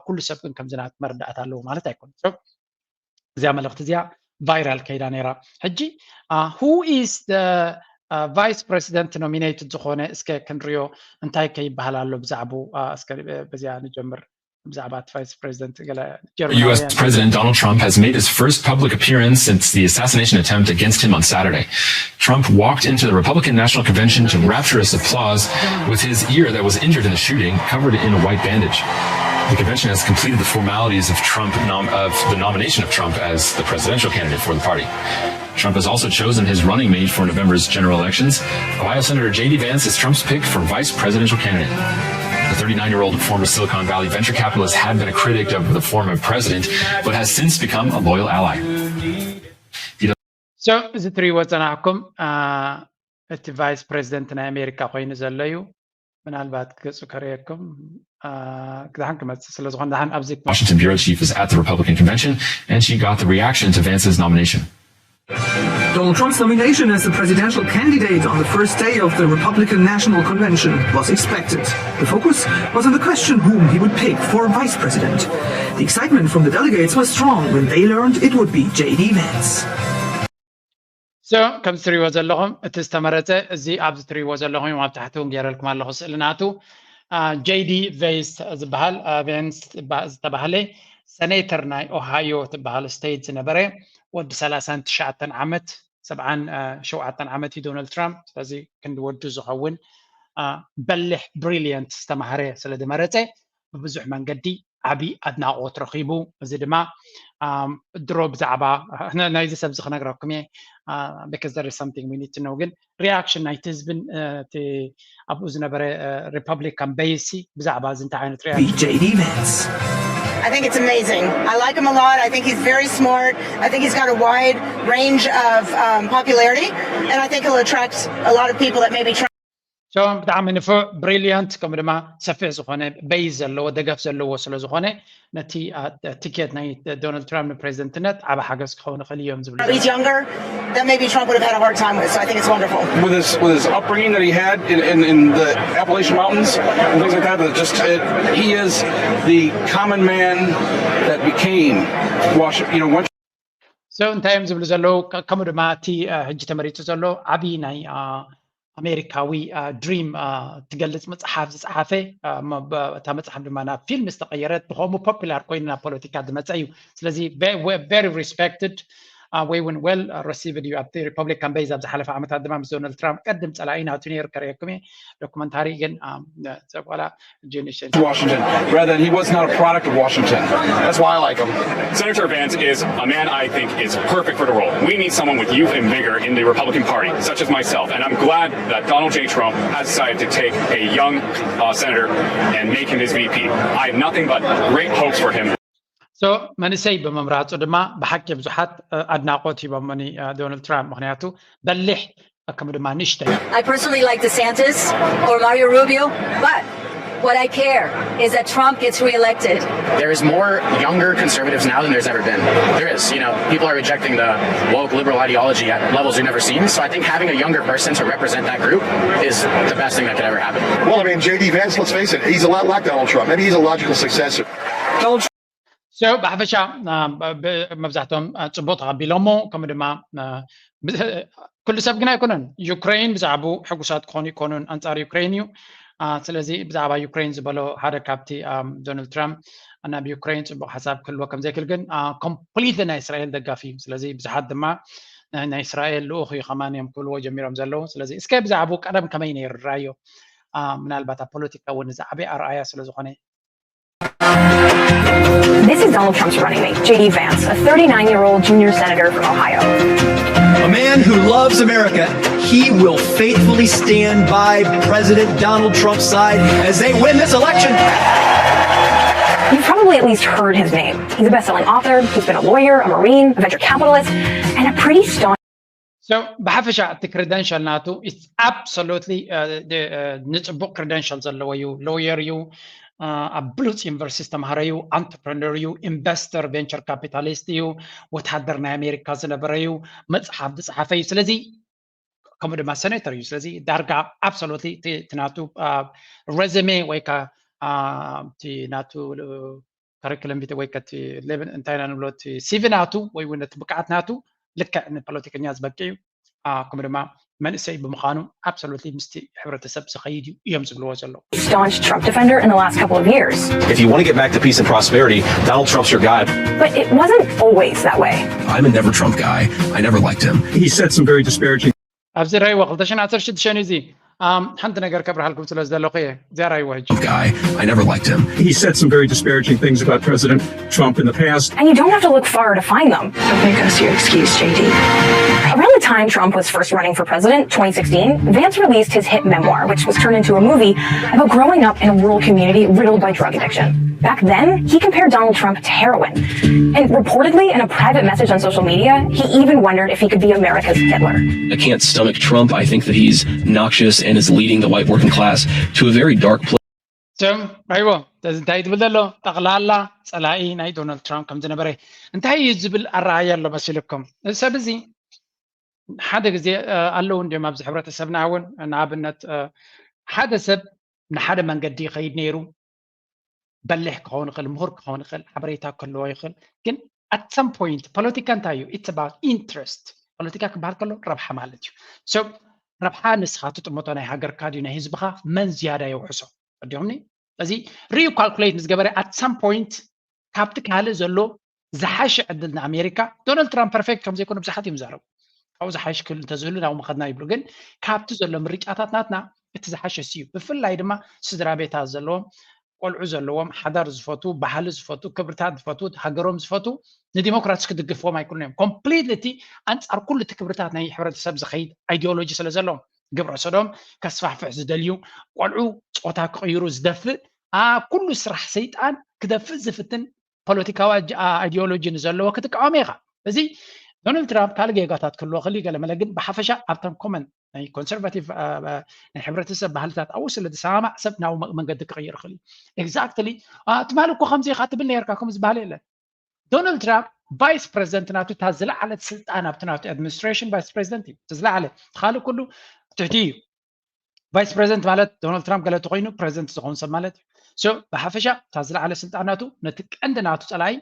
ኩሉ ሰብ ግን ከምዚ ናት መረዳእታ ኣለዎ ማለት ኣይኮነን እዚኣ መልእክቲ እዚኣ ቫይራል ከይዳ ነይራ ሕጂ who is the vice president nominated ዝኾነ እስከ ክንሪኦ እንታይ ከይበሃል ኣሎ ብዛዕቡ እስከ በዚኣ ንጀምር ብዛዕባ እቲ vice president ገለ U S President Donald Trump has made his first public appearance since the assassination attempt against him on Saturday. Trump walked into the Republican National Convention to rapturous applause, with his ear that was injured in the shooting covered in a white bandage. The convention has completed the formalities of Trump nom- of the nomination of Trump as the presidential candidate for the party. Trump has also chosen his running mate for November's general elections. Ohio Senator J D Vance is Trump's pick for vice presidential candidate. The thirty-nine-year-old former Silicon Valley venture capitalist had been a critic of the former president, but has since become a loyal ally. So እዚ ትሪእዎ ዝፀናሕኩም እቲ vice president ናይ ኣሜሪካ ኮይኑ ዘሎ እዩ ምናልባት ገፁ ከርእየኩም ድሓን ክመፅእ ስለዝኾነ ድሓን ኣብዚ Washington bureau chief is at the Republican convention, and she got the reaction to Vance's nomination. Donald Trump's nomination as the presidential candidate on the first day of the Republican National Convention was expected. The focus was on the question whom he would pick for vice president. The excitement from the delegates was strong when they learned it would be J D Vance. So ከም ትሪእዎ ዘለኹም እቲ ዝተመረፀ እዚ ኣብዚ ትሪእዎ ዘለኹም ኣብ ታሕቲ እውን ገይረልኩም ኣለኹ ስእሊ ናቱ ጄዲ ቬንስ ዝበሃል ቬንስ ዝተባህለ ሰኔተር ናይ ኦሃዮ ትበሃል ስቴት ዝነበረ ወዲ ሰላሳን ትሽዓተን ዓመት ሰብዓን ሸውዓተን ዓመት እዩ ዶናልድ ትራምፕ ስለዚ ክንዲ ወዱ ዝኸውን በሊሕ ብሪሊየንት ዝተማህረ ስለ ዝመረፀ ብብዙሕ መንገዲ ዓብዪ ኣድናቖት ረኺቡ። እዚ ድማ ድሮ ብዛዕባ ናይዚ ሰብ እዚ ክነግረኩም እየ because there is something we need to know ግን ሪያክሽን ናይቲ ህዝብን እቲ ኣብኡ ዝነበረ ሪፐብሊካን ቤይሲ ብዛዕባ እዚ እንታይ ዓይነት ሪያክሽን J D Vance. I think it's amazing. I like him a lot. I think he's very smart. I think he's got a wide range of um, popularity, and I think he'll attract a lot of people that may be trying. ሶ ብጣዕሚ ንፉዕ ብሪሊያንት ከምኡ ድማ ሰፊሕ ዝኾነ በይዝ ዘለዎ ደገፍ ዘለዎ ስለ ዝኾነ ነቲ ቲኬት ናይ ዶናልድ ትራምፕ ንፕሬዚደንትነት ዓብ ሓገዝ ክኸውን ይኽእል እዮም ዝብሉ He's younger. That maybe Trump would have had a hard time with. So I think it's wonderful. With his with his upbringing that he had in, in, in the Appalachian Mountains and things like that. That just it, he is the common man that became Washington. You know, once so እንታይ እዮም ዝብሉ ዘለዉ ከምኡ ድማ እቲ ሕጂ ተመሪፁ ዘሎ ዓብዪ ናይ ኣሜሪካዊ ድሪም ትገልፅ መፅሓፍ ዝፀሓፈ እታ መፅሓፍ ድማ ናብ ፊልም ዝተቀየረት ብከምኡ ፖፑላር ኮይኑ ናብ ፖለቲካ ዝመፀ እዩ ስለዚ very respected ወይ እውን well received እዩ ኣብቲ ሪፐብሊካን ቤዝ ኣብ ዝሓለፈ ዓመታት ድማ ምስ ዶናልድ ትራምፕ ቀድም ፀላኢ ናቱ ነይሩ ከርእየኩም እየ ዶኩመንታሪ ግን ዘጓላ Washington. Rather than he was not a product of Washington. That's why I like him. Senator Vance is a man I think is perfect for the role. We need someone with youth and vigor in the Republican Party, such as myself. And I'm glad that Donald J. Trump has decided to take a young uh, senator and make him his V P. I have nothing but great hopes for him. So መንእሰይ ብምምራፁ ድማ ብሓቂ ብዙሓት ኣድናቆት ሂቦምኒ ዶናልድ ትራምፕ ምክንያቱ በሊሕ ከም ድማ ንሽተ I personally like DeSantis or Mario Rubio, but what I care is that Trump gets reelected. There is more younger conservatives now than there's ever been. There is. You know, people are rejecting the woke liberal ideology at levels we've never seen. So I think having a younger person to represent that group is the best thing that could ever happen. Well, I mean, J D Vance, let's face it, he's a lot like Donald Trump. Maybe he's a logical successor. So ብሓፈሻ መብዛሕቶም ፅቡቅ ተቐቢሎሞ ከምኡ ድማ ኩሉ ሰብ ግን ኣይኮነን ዩክሬን ብዛዕባኡ ሕጉሳት ክኾኑ ይኮኑን ኣንፃር ዩክሬን እዩ ስለዚ ብዛዕባ ዩክሬን ዝበሎ ሓደ ካብቲ ዶናልድ ትራምፕ ናብ ዩክሬን ፅቡቅ ሓሳብ ክህልዎ ከምዘይክእል ግን ኮምፕሊት ናይ እስራኤል ደጋፊ እዩ ስለዚ ብዙሓት ድማ ናይ እስራኤል ልኡኽ እዩ ከማን እዮም ክብልዎ ጀሚሮም ዘለዉ ስለዚ እስከ ብዛዕባኡ ቀደም ከመይ ነይሩ ራዮ ምናልባት ኣብ ፖለቲካ እውን ዝዓበየ ኣርኣያ ስለዝኾነ This is Donald Trump's running mate, J D Vance, a thirty-nine year old junior senator from Ohio. A man who loves America, he will faithfully stand by President Donald Trump's side as they win this election. You've probably at least heard his name. He's a best selling author, he's been a lawyer, a Marine, a venture capitalist, and a pretty staunch. So ብሓፈሻ እቲ credential ናቱ it's absolutely ንፅቡቅ credential ዘለዎ እዩ lawyer እዩ ኣብ ብሉፅ ዩኒቨርሲቲ ዝተምሃረ እዩ entrepreneur እዩ investor venture capitalist እዩ ወታደር ናይ ኣሜሪካ ዝነበረ እዩ መፅሓፍ ዝፀሓፈ እዩ ስለዚ ከምኡ ድማ senator እዩ ስለዚ ዳርጋ absolutely እቲ ናቱ resume ወይ ከዓ እቲ ናቱ curriculum vitae ወይ ከቲ level እንታይ ኢና ንብሎ እቲ CV ናቱ ወይ እውን እቲ ብቅዓት ናቱ ልክዕ ንፖለቲከኛ ዝበቂ እዩ ከምኡ ድማ መንእሰይ ብምዃኑ absolutely ምስቲ ሕብረተሰብ ዝኸይድ እዩ እዮም ዝብልዎ ዘለዉ staunch Trump defender in the last couple of years. If you want to get back to peace and prosperity, Donald Trump's your guy. But it wasn't always that way. I'm a never Trump guy. I never liked him. He said some very disparaging ኣብዚ ራይዎ ክልተ ሽሕን ዓሰርተ ሽዱሽተን እዩ እዚ ሓንቲ ነገር ከብርሃልኩም ስለ ዝደለኹ እየ እዚኣ ራይዎ ሕጂ guy. I never liked him. He said some very disparaging things about President Trump in the past. And you don't have to look far to find them. Don't make us your excuse, J D. Around the time Trump was first running for president, twenty sixteen, Vance released his hit memoir, which was turned into a movie about growing up in a rural community riddled by drug addiction. Back then, he compared Donald Trump to heroin. And reportedly, in a private message on social media, he even wondered if he could be America's Hitler. I can't stomach Trump. I think that he's noxious and is leading the white working class to a very dark place. ስም ራይዎ እዚ እንታይ ትብል ዘሎ ጠቕላላ ፀላኢ ናይ ዶናልድ ትራምፕ ከም ዝነበረ እንታይ እዩ ዝብል ኣረኣያ ኣሎ መሲልኩም እዚ ሰብ እዚ ሓደ ግዜ ኣለዉ እንዲም ኣብዚ ሕብረተሰብና እውን ንኣብነት ሓደ ሰብ ንሓደ መንገዲ ይኸይድ ነይሩ በሊሕ ክኸውን ይኽእል ምሁር ክኸውን ይኽእል ሓበሬታ ክህልዎ ይኽእል ግን at some point ፖለቲካ እንታይ እዩ it's about interest ፖለቲካ ክበሃል ከሎ ረብሓ ማለት እዩ so ረብሓ ንስኻ ትጥምቶ ናይ ሃገርካ ድዩ ናይ ህዝብኻ መን ዝያዳ የውሕሶ ኣዲኹምኒ እዚ ሪዩ ካልኩሌት ምስ ገበረ at some point ካብቲ ካልእ ዘሎ ዝሓሸ ዕድል ንኣሜሪካ ዶናልድ ትራምፕ perfect ከም ዘይኮነ ብዙሓት እዮም ዛረቡ ካብኡ ዝሓሽ ክህሉ እንተዝህሉ ናብኡ ምኸድና ይብሉ ግን ካብቲ ዘሎ ምርጫታት ናትና እቲ ዝሓሸ እዩ ብፍላይ ድማ ስድራ ቤታት ዘለዎም ቆልዑ ዘለዎም ሓዳር ዝፈቱ ባህሊ ዝፈቱ ክብርታት ዝፈቱ ሃገሮም ዝፈቱ ንዲሞክራትስ ክድግፍዎም ኣይክእሉን እዮም ኮምፕሊትሊ እቲ ኣንፃር ኩሉ እቲ ክብርታት ናይ ሕብረተሰብ ዝኸይድ ኣይዲዮሎጂ ስለ ዘለዎም ግብረ ሰዶም ከስፋሕፍሕ ዝደልዩ ቆልዑ ፆታ ክቕይሩ ዝደፍእ ኩሉ ስራሕ ሰይጣን ክደፍእ ዝፍትን ፖለቲካዊ ኣይዲዮሎጂ ንዘለዎ ክትቃወም ኢኻ እዚ ዶናልድ ትራምፕ ካልእ ጌጋታት ክህልዎ ክእል ገለ መለ ግን ብሓፈሻ ኣብተን ኮመን ናይ ኮንሰርቫቲቭ ናይ ሕብረተሰብ ባህልታት ኣብኡ ስለ ዝሰማማዕ ሰብ ናብ መንገዲ ክቕይር ይኽእል እዩ exactly ትማሊ እኮ ከምዚ ኢኻ ትብል ነርካ ከምኡ ዝበሃል የለን ዶናልድ ትራምፕ ቫይስ ፕሬዚደንት ናቱ እታ ዝለዓለት ስልጣን ኣብቲ ናቱ ኣድሚኒስትሬሽን ቫይስ ፕሬዚደንት እዩ እቲ ዝለዓለ እቲ ካልእ ኩሉ ትሕቲ እዩ ቫይስ ፕሬዚደንት ማለት ዶናልድ ትራምፕ ገለ ተኮይኑ ፕሬዚደንት ዝኸውን ሰብ ማለት እዩ so ብሓፈሻ እታ ዝለዓለ ስልጣን ናቱ ነቲ ቀንዲ ናቱ ፀላኢ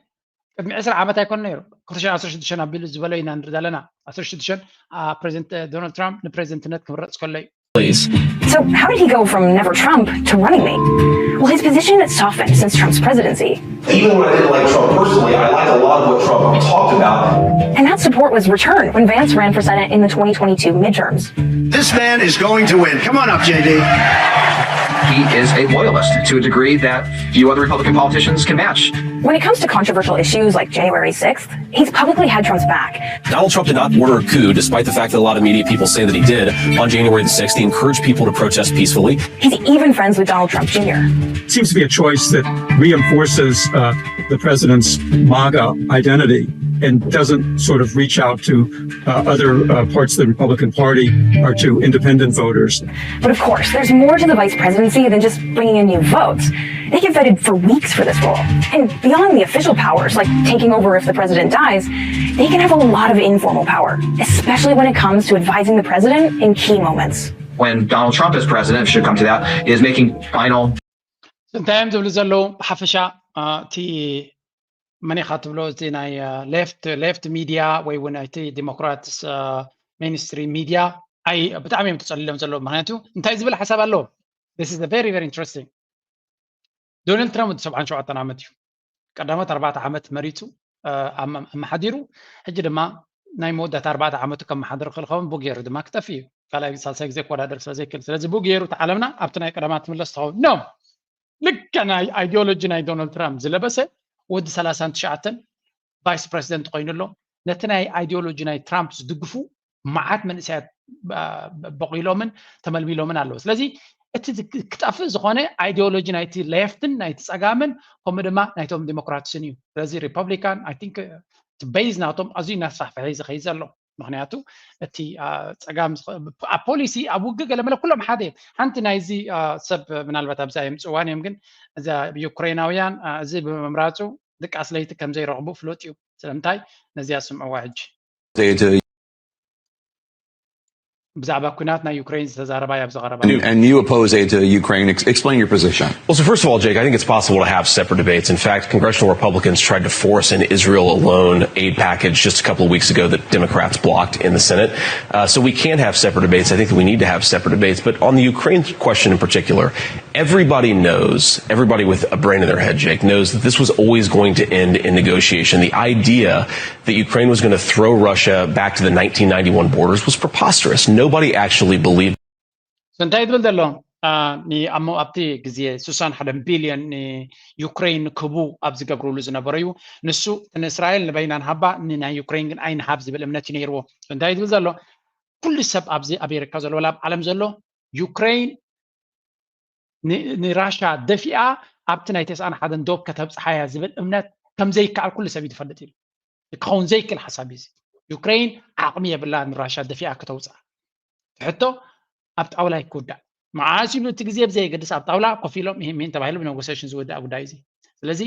ቅድሚ ዕስራ ዓመት ኣይኮነ ነይሩ ክልተ ሽሕን ዓሰርተ ሽዱሽተን ኣቢሉ ዝበሎ ኢና ንርኢ ዘለና ዓሰርተ ሽዱሽተ ፕሬዚደንት ዶናልድ ትራምፕ ንፕሬዚደንትነት ክምረፅ ከሎ እዩ place. So, how did he go from never Trump to running mate? Well, his position softened since Trump's presidency. Even when I didn't like Trump personally, I liked a lot of what Trump talked about. And that's Support was returned when Vance ran for Senate in the twenty twenty-two midterms. This man is going to win. Come on up, J D. He is a loyalist to a degree that few other Republican politicians can match. When it comes to controversial issues like January sixth, he's publicly had Trump's back. Donald Trump did not order a coup, despite the fact that a lot of media people say that he did. On January the sixth, he encouraged people to protest peacefully. He's even friends with Donald Trump Junior. Seems to be a choice that reinforces uh, the president's MAGA identity and doesn't sort of reach out to uh, other uh, parts of the Republican Party or to independent voters. But of course, there's more to the vice presidency than just bringing in new votes. They get vetted for weeks for this role. And beyond the official powers, like taking over if the president dies, they can have a lot of informal power, especially when it comes to advising the president in key moments. When Donald Trump is president, if it should come to that, is making final እንታይ እዮም ዝብሉ ዘለዉ? ብሓፈሻ እቲ መን ኢኻ ትብሎ፣ እቲ ናይ ሌፍት ሌፍት ሚድያ ወይ እውን እቲ ዲሞክራትስ ሜንስትሪም ሚድያ ኣይ ብጣዕሚ እዮም ተፀሊሎም ዘለዉ። ምክንያቱ እንታይ ዝብል ሓሳብ ኣለዎ? This is very very interesting. ዶናልድ ትራምፕ ሰብዓን ሸውዓተን ዓመት እዩ። ቀዳሞት ኣርባዕተ ዓመት መሪፁ ኣመሓዲሩ፣ ሕጂ ድማ ናይ መወዳእታ ኣርባዕተ ዓመቱ ከመሓድር ክልኸውን ብኡ ገይሩ ድማ ክጠፍእ እዩ። ካልኣይ ሳልሳይ ግዜ ክወዳደር ስለዘይክእል፣ ስለዚ ብኡ ገይሩ እቲ ዓለምና ኣብቲ ናይ ቀዳማት ትምለስ ትኸውን። ኖ ልክዕ ናይ ኣይዲዮሎጂ ናይ ዶናልድ ትራምፕ ዝለበሰ ወዲ ሰላሳን ትሽዓተን ቫይስ ፕረዚደንት ኮይኑ ኣሎ። ነቲ ናይ ኣይዲዮሎጂ ናይ ትራምፕ ዝድግፉ መዓት መንእሰያት በቂሎምን ተመልሚሎምን ኣለዉ። ስለዚ እቲ ክጠፍእ ዝኾነ ኣይዲዮሎጂ ናይቲ ሌፍትን ናይቲ ፀጋምን ከምኡ ድማ ናይቶም ዲሞክራትስን እዩ። ስለዚ ሪፐብሊካን ኣይ ቲንክ እቲ ቤዝ ናቶም ኣዝዩ እናስፋሕፈሐ እዩ ዝኸይድ ዘሎ። ምክንያቱ እቲ ፀጋም ኣብ ፖሊሲ ኣብ ውግእ ገለመለ ኩሎም ሓደ እዮም። ሓንቲ ናይዚ ሰብ ምናልባት ኣብዛ የምፅዋን እዮም፣ ግን እዛ ዩክሬናውያን እዚ ብምምራፁ ድቃስ ለይቲ ከምዘይረኽቡ ፍሉጥ እዩ። ስለምንታይ ነዚኣ ስምዕዋ ሕጂ። ብዛዕባ ኩናት ናይ ዩክሬን ዝተዛረባ ኣብ ዘቐረባ And, and you oppose aid to Ukraine. Ex- explain your position. Well, so first of all, Jake, I think it's possible to have separate debates. In fact, congressional Republicans tried to force an Israel alone aid package just a couple of weeks ago that Democrats blocked in the Senate. Uh, so we can have separate debates. I think that we need to have separate debates. But on the Ukraine question in particular, everybody knows, everybody with a brain in their head, Jake, knows that this was always going to end in negotiation. The idea that Ukraine was going to throw Russia back to the nineteen ninety-one borders was preposterous. Nobody actually believed. እንታይ ትብል ዘሎ? ኣብቲ ግዜ ስሳን ሓደን ቢልዮን ንዩክሬን ክቡ ኣብ ዝገብርሉ ዝነበረ እዩ። ንሱ ንእስራኤል ንበይናን ሃባ ንናይ ዩክሬን ግን ኣይንሃብ ዝብል እምነት እዩ ነይርዎ። እንታይ ትብል ዘሎ? ኩሉ ሰብ ኣብዚ ኣሜሪካ ዘሎ ወላ ኣብ ዓለም ዘሎ ዩክሬን ንራሻ ደፊኣ ኣብቲ ናይ ተስዓን ሓደን ዶብ ከተብፅሓያ ዝብል እምነት ከምዘይከኣል ኩሉ ሰብ እዩ ዝፈልጥ ኢሉ። ክኸውን ዘይክእል ሓሳብ እዩ። ዩክሬን ዓቕሚ የብላ ንራሻ ደፊኣ ከተውፅኣ። ሕቶ ኣብ ጣውላ ይክውዳእ። መዓስ ኢሉ እቲ ግዜ ብዘየገድስ ኣብ ጣውላ ኮፍ ኢሎም ይህን ሚን ተባሂሉ ብነጎሴሽን ዝውዳእ ጉዳይ እዚ። ስለዚ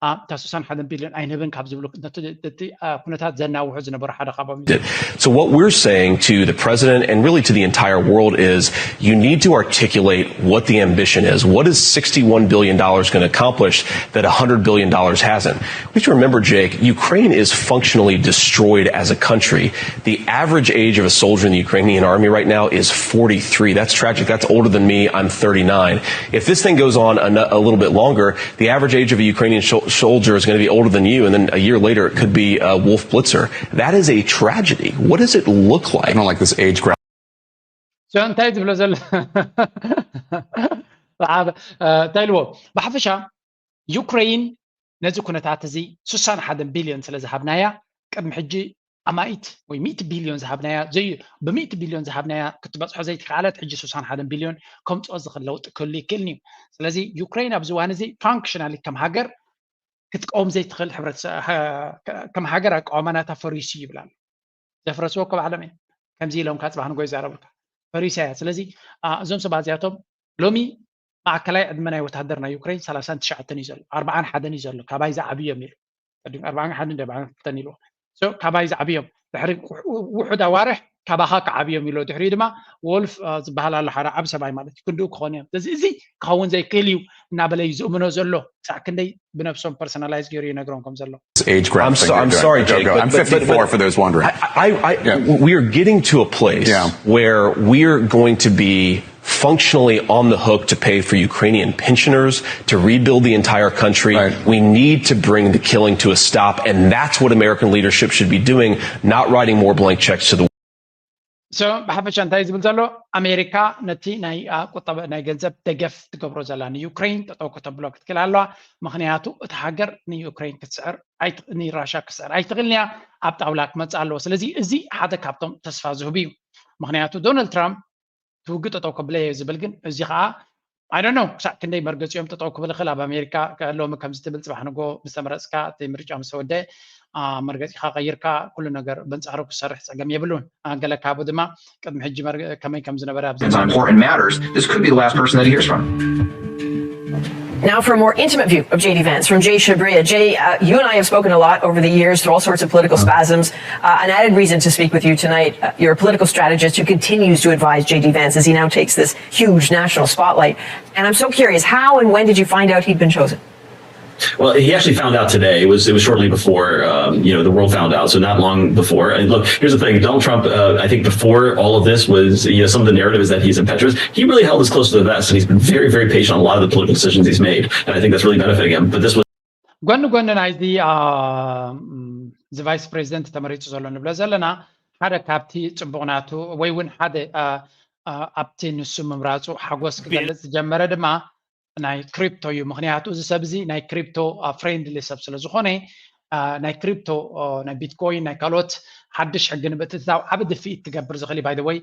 እታ ስሳን ሓደን ቢልዮን ኣይንህብን ካብ ዝብሉ ነቲ ኩነታት ዘናውሑ ዝነበሩ ሓደ ካብኦም እዩ። So what we're saying to the president and really to the entire world is you need to articulate what the ambition is. What is sixty-one billion dollars going to accomplish that one hundred billion dollars hasn't? We have to remember, Jake, Ukraine is functionally destroyed as a country. The average age of a soldier in the Ukrainian army right now is forty-three. That's tragic. That's older than me. I'm thirty-nine. If this thing goes on a, a little bit longer, the average age of a Ukrainian sh- soldier is going to be older than you, and then a year later it could be uh, Wolf Blitzer. That is a tragedy. What does it look like? I don't like this age graph. So እንታይ ትብሎ ዘሎ? እንታይ ኢልዎ? ብሓፈሻ ዩክሬን ነዚ ኩነታት እዚ ስሳን ሓደን ቢልዮን ስለ ዝሃብናያ ቅድሚ ሕጂ ኣማኢት ወይ ሚእቲ ቢልዮን ዝሃብናያ ዘይ ብሚእቲ ቢልዮን ዝሃብናያ ክትበፅሖ ዘይትከኣለት ሕጂ ስሳን ሓደን ቢልዮን ከምፅኦ ዝኽእል ለውጢ ክህሉ ይክእልን እዩ። ስለዚ ዩክሬን ኣብዚ እዋን እዚ ፋንክሽናሊ ከም ሃገር ክትቀውም ዘይትኽእል ሕብረተሰብ ከም ሃገር ኣቃውማ ናታ ፈሪሱ ይብል ኣሎ። ዘፍረስዎ እኮ ባዕሎም እዮም። ከምዚ ኢሎም ካብ ፅባሕ ንጎ ይዛረቡልካ ፈሪሳ እያ። ስለዚ እዞም ሰባት እዚኣቶም ሎሚ ማእከላይ ዕድመ ናይ ወታደር ናይ ዩክሬን ሰላሳን ትሽዓተን እዩ ዘሎ፣ ኣርባዓን ሓደን እዩ ዘሎ። ካባይ ዝዓብዮም ኢሉ ቀዲም ኣርባዓን ሓደን ደ ኣርባዓን ክልተን ኢልዎ። ካባይ ዝዓብዮም ድሕሪ ውሑድ ኣዋርሕ ካባኻ ክዓብዮም ኢሎ። ድሕሪኡ ድማ ወልፍ ዝበሃል ኣሎ ሓደ ዓብ ሰብኣይ ማለት እዩ። ክንድኡ ክኾኑ እዮም። ስለዚ እዚ ክኸውን ዘይክእል እዩ እናበለ እዩ ዝእምኖ ዘሎ። ክሳዕ ክንደይ ብነብሶም ፐርሶናላይዝ ገይሩ ይነግሮም ከም ዘሎ። Age graph. I'm, so, I'm sorry, Jake. I'm fifty-four for those wondering. I, I, we are getting to a place where we are going to be functionally on the hook to pay for Ukrainian pensioners, to rebuild the entire country. Right. We need to bring the killing to a stop, and that's what American leadership should be doing, not writing more blank checks to the so ብሓፈሻ እንታይ ዝብል ዘሎ ኣሜሪካ ነቲ ናይ ቁጠባ ናይ ገንዘብ ደገፍ ትገብሮ ዘላ ንዩክሬን ጠጠው ከተብሎ ክትክእል ኣለዋ። ምክንያቱ እቲ ሃገር ንዩክሬን ክትስዕር ንራሻ ክትስዕር ኣይትኽእልን እያ፣ ኣብ ጣውላ ክመፅእ ኣለዎ። ስለዚ እዚ ሓደ ካብቶም ተስፋ ዝህቡ እዩ። ምክንያቱ ዶናልድ ትራምፕ ትውግእ ጠጠው ከብለ እየ ዝብል ግን እዚ ከዓ I don't know ክሳዕ ክንደይ መርገፂኦም ጠጠው ክብል ይኽእል። ኣብ ኣሜሪካ ሎሚ ከምዚ ትብል ፅባሕ ንጎ ምስ ተመረፅካ እቲ ምርጫ ምስ ተወደአ መርገፂኻ ቀይርካ ኩሉ ነገር በንፃሩ ክሰርሕ ፀገም የብሉን። ገለ ካብኡ ድማ ቅድሚ ሕጂ ከመይ ከም ዝነበረ ኣብዚ on important matters, this could be the last person that he hears from. Now, for a more intimate view of J D Vance from Jay Shabria. Jay, uh, you and I have spoken a lot over the years through all sorts of political spasms. Uh, an added reason to speak with you tonight. Uh, you're a political strategist who continues to advise J D Vance as he now takes this huge national spotlight. And I'm so curious, how and when did you find out he'd been chosen? Well, he actually found out today. It was it was shortly before um, you know the world found out, so not long before. And look, here's the thing: Donald Trump, uh, I think before all of this was you know some of the narrative is that he's impetuous. He really held us close to the vest, and he's been very very patient on a lot of the political decisions he's made, and I think that's really benefiting him. But this was ጎኒ ጎኒ ናይዚ እዚ ቫይስ ፕሬዚደንት ተመሪፁ ዘሎ ንብሎ ዘለና ሓደ ካብቲ ፅቡቕ ናቱ ወይ እውን ሓደ ኣብቲ ንሱ ምምራፁ ሓጎስ ክገልፅ ዝጀመረ ድማ ናይ ክሪፕቶ እዩ። ምክንያቱ እዚ ሰብ እዚ ናይ ክሪፕቶ ፍሬንድሊ ሰብ ስለ ዝኾነ ናይ ክሪፕቶ ናይ ቢትኮይን ናይ ካልኦት ሓድሽ ሕጊ ንምእትታው ዓብ ድፍኢት ክገብር ዝኽእል እዩ። By the way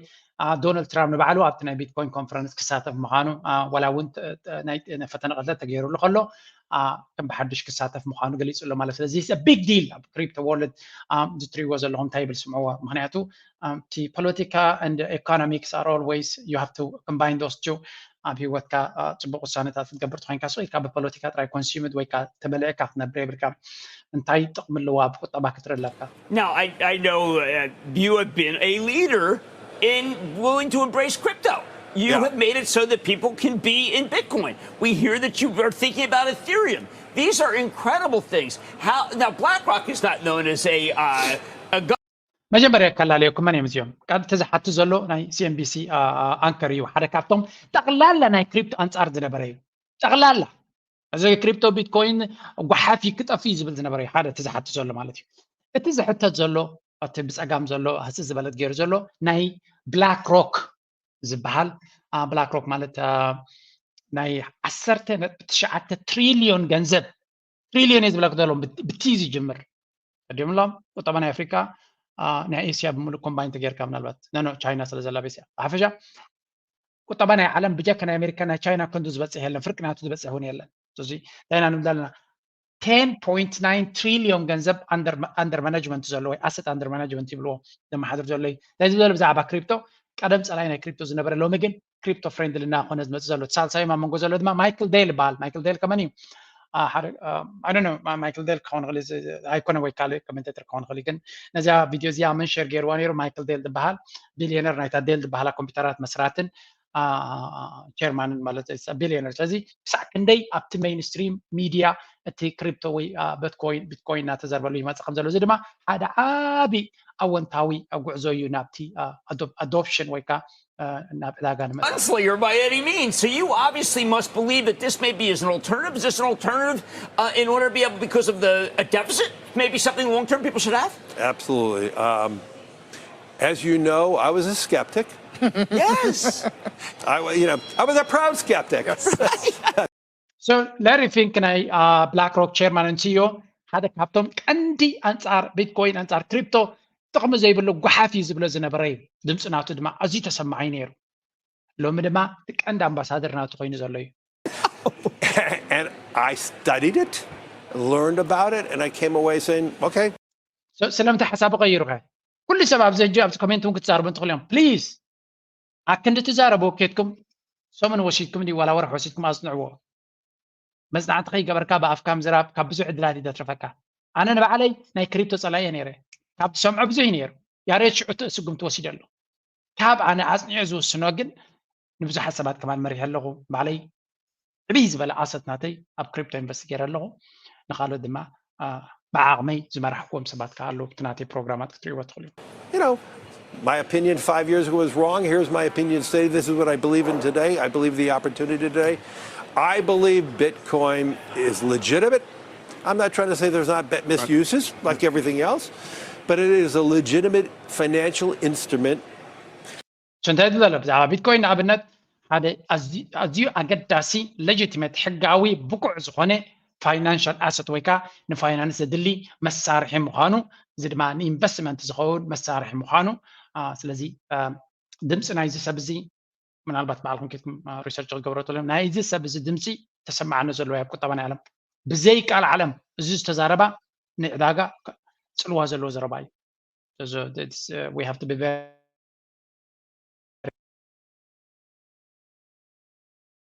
ዶናልድ ትራምፕ ንባዕሉ ኣብቲ ናይ ቢትኮይን ኮንፈረንስ ክሳተፍ ምዃኑ ዋላ እውን ፈተነ ቅትለት ተገይሩሉ ከሎ ከም ብሓድሽ ክሳተፍ ምዃኑ ገሊፁ ኣሎ ማለት ስለዚ big deal ኣብ crypto world እዚ ትሪእዎ ዘለኹም እንታይ ይብል ስምዕዎ። ምክንያቱ እቲ ፖለቲካ and economics are always you have to combine those two ኣብ ህይወትካ ፅቡቅ ውሳነታት ክትገብር ተኮይንካ ስኢልካ ብፖለቲካ ጥራይ consumed ወይ ከዓ ተመሊዕካ ክትነብር የብልካ። እንታይ ጥቅሚ ኣለዎ ኣብ ቁጠባ ክትርኢ ኣለካ? Now, I, I know uh, you have been a leader in willing to embrace crypto. You Yeah. have made it so that people can be in Bitcoin. We hear that you are thinking about Ethereum. These are incredible things. How now? BlackRock is not known as a uh, a መጀመርያ ከላለየኩም መን እዮም እዚኦም? ቀጥቲ ዝሓቱ ዘሎ ናይ CNBC ኣንከር እዩ። ሓደ ካብቶም ጠቕላላ ናይ ክሪፕቶ ኣንጻር ዝነበረ እዩ። ጠቕላላ እዚ ክሪፕቶ ቢትኮይን ጓሓፍ እዩ ክጠፍ እዩ ዝብል ዝነበረ እዩ። ሓደ እቲ ዝሓቱ ዘሎ ማለት እዩ። እቲ ዝሕተት ዘሎ እቲ ብፀጋም ዘሎ ህስስ ዝበለት ገይሩ ዘሎ ናይ ብላክ ሮክ ዝበሃል ብላክ ሮክ ማለት ናይ ዓሰርተ ነጥቢ ትሽዓተ ትሪሊዮን ገንዘብ ትሪሊዮን እየ ዝብለክ ዘሎ ብቲ ዝጅምር ቀዲምሎም ቁጠባ ናይ ኣፍሪካ ናይ ኤስያ ብምሉእ ኮምባይን ተጌርካ ምናልባት ነኖ ቻይና ስለ ዘላ ቤስያ ብሓፈሻ ቁጠባ ናይ ዓለም ብጀካ ናይ ኣሜሪካ ናይ ቻይና ክንዱ ዝበፅሕ የለን ፍርቂ ናቱ ዝበፅሕ እውን የለን እዚ ቻይና ንብል ዘለና ten point nine ትሪሊዮን ገንዘብ under management ዘሎ ወይ asset under management ይብልዎ ዘመሓድር ዘሎ እዩ እንታይ ዝብለ ብዛዕባ ክሪፕቶ ቀደም ፀላይ ናይ ክሪፕቶ ዝነበረ ሎሚ ግን ክሪፕቶ ፍሬንድሊ እናኾነ ዝመፅእ ዘሎ እቲ ሳልሳዮም ኣብ መንጎ ዘሎ ድማ ማይክል ዴል ይበሃል ማይክል ዴል ከመን እዩ ሓደ ማይክል ዴል ክኸውን ክእል ኣይኮነ ወይ ካልእ ኮሜንቴተር ክኸውን ክእል ግን ነዚያ ቪድዮ እዚኣ መን ሼር ገይርዋ ነይሩ ማይክል ዴል ዝበሃል ቢልዮነር ናይታ ዴል ዝበሃላ ኮምፒውተራት መስራትን ቸርማንን ማለት ቢልዮነር ስለዚ ክሳዕ ክንደይ ኣብቲ ሜይንስትሪም ሚድያ እቲ ክሪፕቶ ወይ ቢትኮይን ቢትኮይን እናተዘርበሉ ይመፅእ ከም ዘሎ እዚ ድማ ሓደ ዓቢ ኣወንታዊ ጉዕዞ እዩ ናብቲ ኣዶፕሽን ወይ ከዓ ናብ ዕዳጋ ንምእታው Gunslinger by any means. So you obviously must believe that this maybe is an alternative. Is this an alternative uh, in order to be able, because of the a deficit, maybe something long term people should have? Absolutely. Um, as you know, I was a skeptic. Yes. I, wa- you know, I was a proud skeptic. So ላሪ ፊንክ ናይ ብላክ ሮክ ቸርማን እንትዮ ሓደ ካብቶም ቀንዲ ኣንጻር ቢትኮይን ኣንጻር ክሪፕቶ ጥቕሚ ዘይብሉ ጓሓፍ እዩ ዝብሎ ዝነበረ እዩ ድምፂ ናቱ ድማ ኣዝዩ ተሰማዓይ ነይሩ ሎሚ ድማ እቲ ቀንዲ ኣምባሳደር ናቱ ኮይኑ ዘሎ እዩ And I studied it, learned about it, and I came away saying, okay, So ስለምንታይ ሓሳቡ ቀይሩ ከ ኩሉ ሰብ ኣብዚ ሕጂ ኣብዚ ኮሜንት እውን ክትዛረቡ እንትኽእሉ እዮም ፕሊዝ ኣክንዲ ትዛረቡ ኬድኩም ሰሙን ወሲድኩም ድዩ ዋላ ወርሒ ወሲድኩም ኣጽንዕዎ መጽናዕቲ ከይገበርካ ብኣፍካ ምዝራብ ካብ ብዙሕ ዕድላት እዩ ዘትርፈካ ኣነ ንባዕለይ ናይ ክሪፕቶ ጸላኢ እየ ነይረ ካብ ዝሰምዖ ብዙሕ እዩ ነይሩ ያሬድ ሽዑ እቲ ስጉምቲ ወሲደ ኣሎ ካብ ኣነ ኣጽኒዑ ዝውስኖ ግን ንብዙሓት ሰባት ከማን መሪሐ ኣለኹ ባዕለይ ዕብይ ዝበለ ኣሰት ናተይ ኣብ ክሪፕቶ ኢንቨስት ገይረ ኣለኹ ንካልኦት ድማ ብዓቕመይ ዝመራሕክዎም ሰባት ከዓ ኣለዉ ብቲ ናተይ ፕሮግራማት ክትሪእዎ ትኽእሉ you know, My opinion five years ago was wrong. Here's my opinion today. This is what I believe in today. I believe the opportunity today. I believe Bitcoin is legitimate. I'm not trying to say there's not misuses like everything else, but it is a legitimate financial instrument. እንታይ ትብሎ ብዛዕባ ቢትኮይን ንኣብነት ሓደ ኣዝዩ ኣገዳሲ ሌጂቲሜት ሕጋዊ ብቁዕ ዝኾነ ፋይናንሻል ኣሰት ወይ ከዓ ንፋይናንስ ዘድሊ መሳርሒ ምዃኑ፣ እዚ ድማ ንኢንቨስትመንት ዝኸውን መሳርሒ ምዃኑ። ስለዚ ድምፂ ናይዚ ሰብ እዚ ምናልባት ባዕልኩም ኬትኩም ሪሰርች ክገብረትሎም ናይዚ ሰብ እዚ ድምፂ ተሰማዕነት ዘለዎ ኣብ ቁጠባ ናይ ዓለም ብዘይ ቃል ዓለም እዚ ዝተዛረባ ንዕዳጋ ፅልዋ ዘለዎ ዘረባ እዩ። We have to be very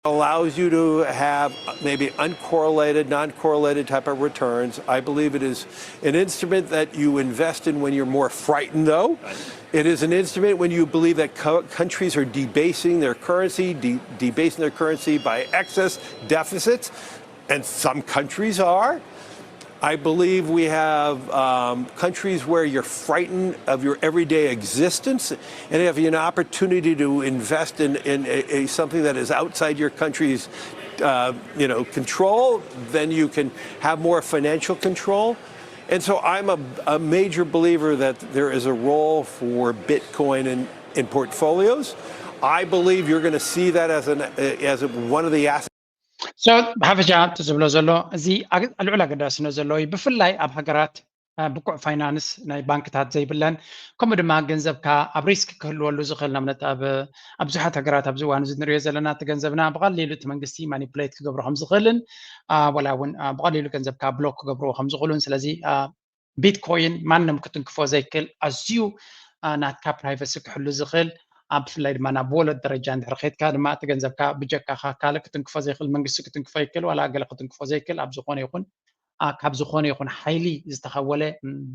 allows you to have maybe uncorrelated, non-correlated type of returns. I believe it is an instrument that you invest in when you're more frightened, though. It is an instrument when you believe that countries are debasing their currency, de debasing their currency by excess deficits, and some countries are. I believe we have um, countries where you're frightened of your everyday existence, and if you have an opportunity to invest in, in a, a, something that is outside your country's uh, you know, control, then you can have more financial control. And so I'm a, a major believer that there is a role for Bitcoin in, in portfolios. I believe you're going to see that as, an, as one of the assets. So ብሓፈሻ እቲ ዝብሎ ዘሎ እዚ ልዑል ኣገዳስነት ዘለዎ እዩ ብፍላይ ኣብ ሃገራት ብቁዕ ፋይናንስ ናይ ባንክታት ዘይብለን ከምኡ ድማ ገንዘብካ ኣብ ሪስክ ክህልወሉ ዝኽእል ንኣብነት ኣብ ብዙሓት ሃገራት ኣብዚ እዋን እዚ ንሪኦ ዘለና እቲ ገንዘብና ብቐሊሉ እቲ መንግስቲ ማኒፕሌት ክገብሮ ከም ዝኽእልን ዋላ እውን ብቐሊሉ ገንዘብካ ብሎክ ክገብርዎ ከም ዝኽእሉን ስለዚ ቢትኮይን ማንም ክትንክፎ ዘይክእል ኣዝዩ ናትካ ፕራይቨሲ ክሕሉ ዝኽእል ኣብ ብፍላይ ድማ ናብ ወለት ደረጃ እንድሕር ከይድካ ድማ እቲ ገንዘብካ ብጀካኻ ካልእ ክትንክፎ ዘይክእል መንግስቲ ክትንክፎ ይክእል ዋላ ገለ ክትንክፎ ዘይክእል ኣብ ዝኾነ ይኹን ካብ ዝኾነ ይኹን ሓይሊ ዝተኸወለ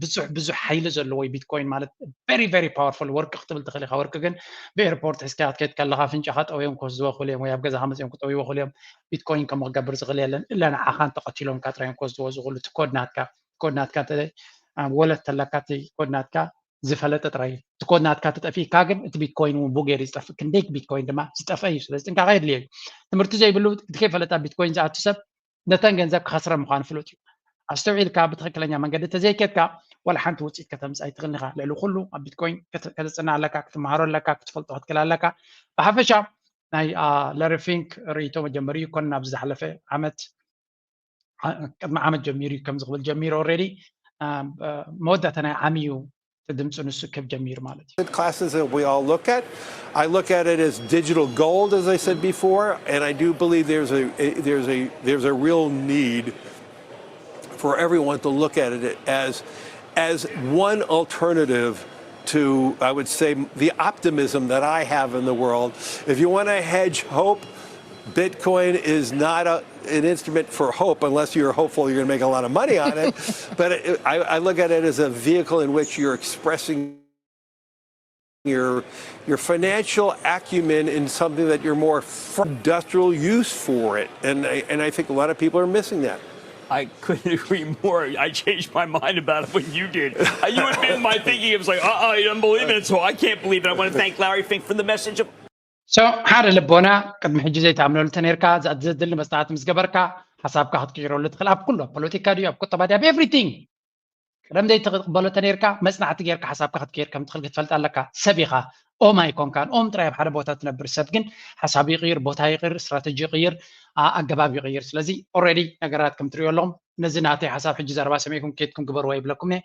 ብዙሕ ብዙሕ ሓይሊ ዘለዎ ቢትኮይን ማለት very very powerful ወርቂ ክትብል ትኽእል ኢኻ ወርቂ ግን ብኤርፖርት ሒዝካ ክትከይድ ከለኻ ፍንጫኻ ጠውዮም ክወስድዎ ክኽእሉ እዮም ወይ ኣብ ገዛኻ መፅኦም ክጠውይዎ ክኽእሉ እዮም ቢትኮይን ከም ክገብር ዝኽእል የለን እላ ንዓኻ እንተቐቲሎምካ ጥራዮም ክወስድዎ ዝኽእሉ እቲ ኮድ ናትካ ኮድ ናትካ ወለት ተለካ እቲ ኮድ ናትካ ዝፈለጠ ጥራይ እቲ ኮድ ናትካ ተጠፊእካ ግን እቲ ቢትኮይን እውን ብኡ ገይሩ ዝጠፍእ ክንደይ ቢትኮይን ድማ ዝጠፍአ እዩ ስለዚ ጥንቃቐ የድልዮ እዩ ትምህርቲ ዘይብሉ እቲ ከይፈለጣ ቢትኮይን ዝኣቱ ሰብ ነተን ገንዘብ ክኸስረ ምዃኑ ፍሉጥ እዩ ኣስተውዒልካ ብትኽክለኛ መንገዲ ተዘይኬድካ ወላ ሓንቲ ውፅኢት ከተምፅእ ኣይትኽእልን ኢኻ ልዕሊ ኩሉ ኣብ ቢትኮይን ከተፅና ኣለካ ክትመሃሮ ኣለካ ክትፈልጦ ክትክእል ኣለካ ብሓፈሻ ናይ ላሪ ፊንክ ርእይቶ መጀመሪ እዩ ኮን ናብ ዝሓለፈ ዓመት ቅድሚ ዓመት ጀሚሩ እዩ ከም ዝኽብል ጀሚሩ already መወዳእታ ናይ ዓሚ እዩ እቲ ድምፂ ንሱ ክብ ጀሚሩ ማለት እዩ classes that we all look at. I look at it as digital gold, as I said before, and I do believe there's a, a there's a there's a real need for everyone to look at it as as one alternative to, I would say, the optimism that I have in the world. If you want to hedge hope, Bitcoin is not a, an instrument for hope unless you're hopeful you're going to make a lot of money on it. But it, I, I look at it as a vehicle in which you're expressing your your financial acumen in something that you're more for industrial use for it, and I, and I think a lot of people are missing that. I couldn't agree more. I changed my mind about it when you did. You had been my thinking. It was like, uh, uh, I don't believe it, so I can't believe it. I want to thank Larry Fink for the message of. So ሓደ ልቦና ቅድሚ ሕጂ ዘይትኣምነሉ ተነርካ ዘድሊ መፅናዕቲ ምስ ገበርካ ሓሳብካ ክትቅይረሉ ትኽእል ኣብ ኩሉ ኣብ ፖለቲካ ድዩ ኣብ ቁጠባ ድዩ ኣብ everything ቀደም ዘይትቕበሎ ተነርካ መፅናዕቲ ጌርካ ሓሳብካ ክትቀይር ከም ትኽእል ክትፈልጥ ኣለካ ሰብ ኢኻ ኦም ኣይኮንካን ኦም ጥራይ ኣብ ሓደ ቦታ ትነብር ሰብ ግን ሓሳብ ይቕይር ቦታ ይቕይር ስትራተጂ ይቕይር ኣገባብ ይቕይር ስለዚ already ነገራት ከም ትሪኦ ኣለኹም ነዚ ናተይ ሓሳብ ሕጂ ዘረባ ሰሚዕኩም ኬድኩም ግበርዎ ይብለኩም እየ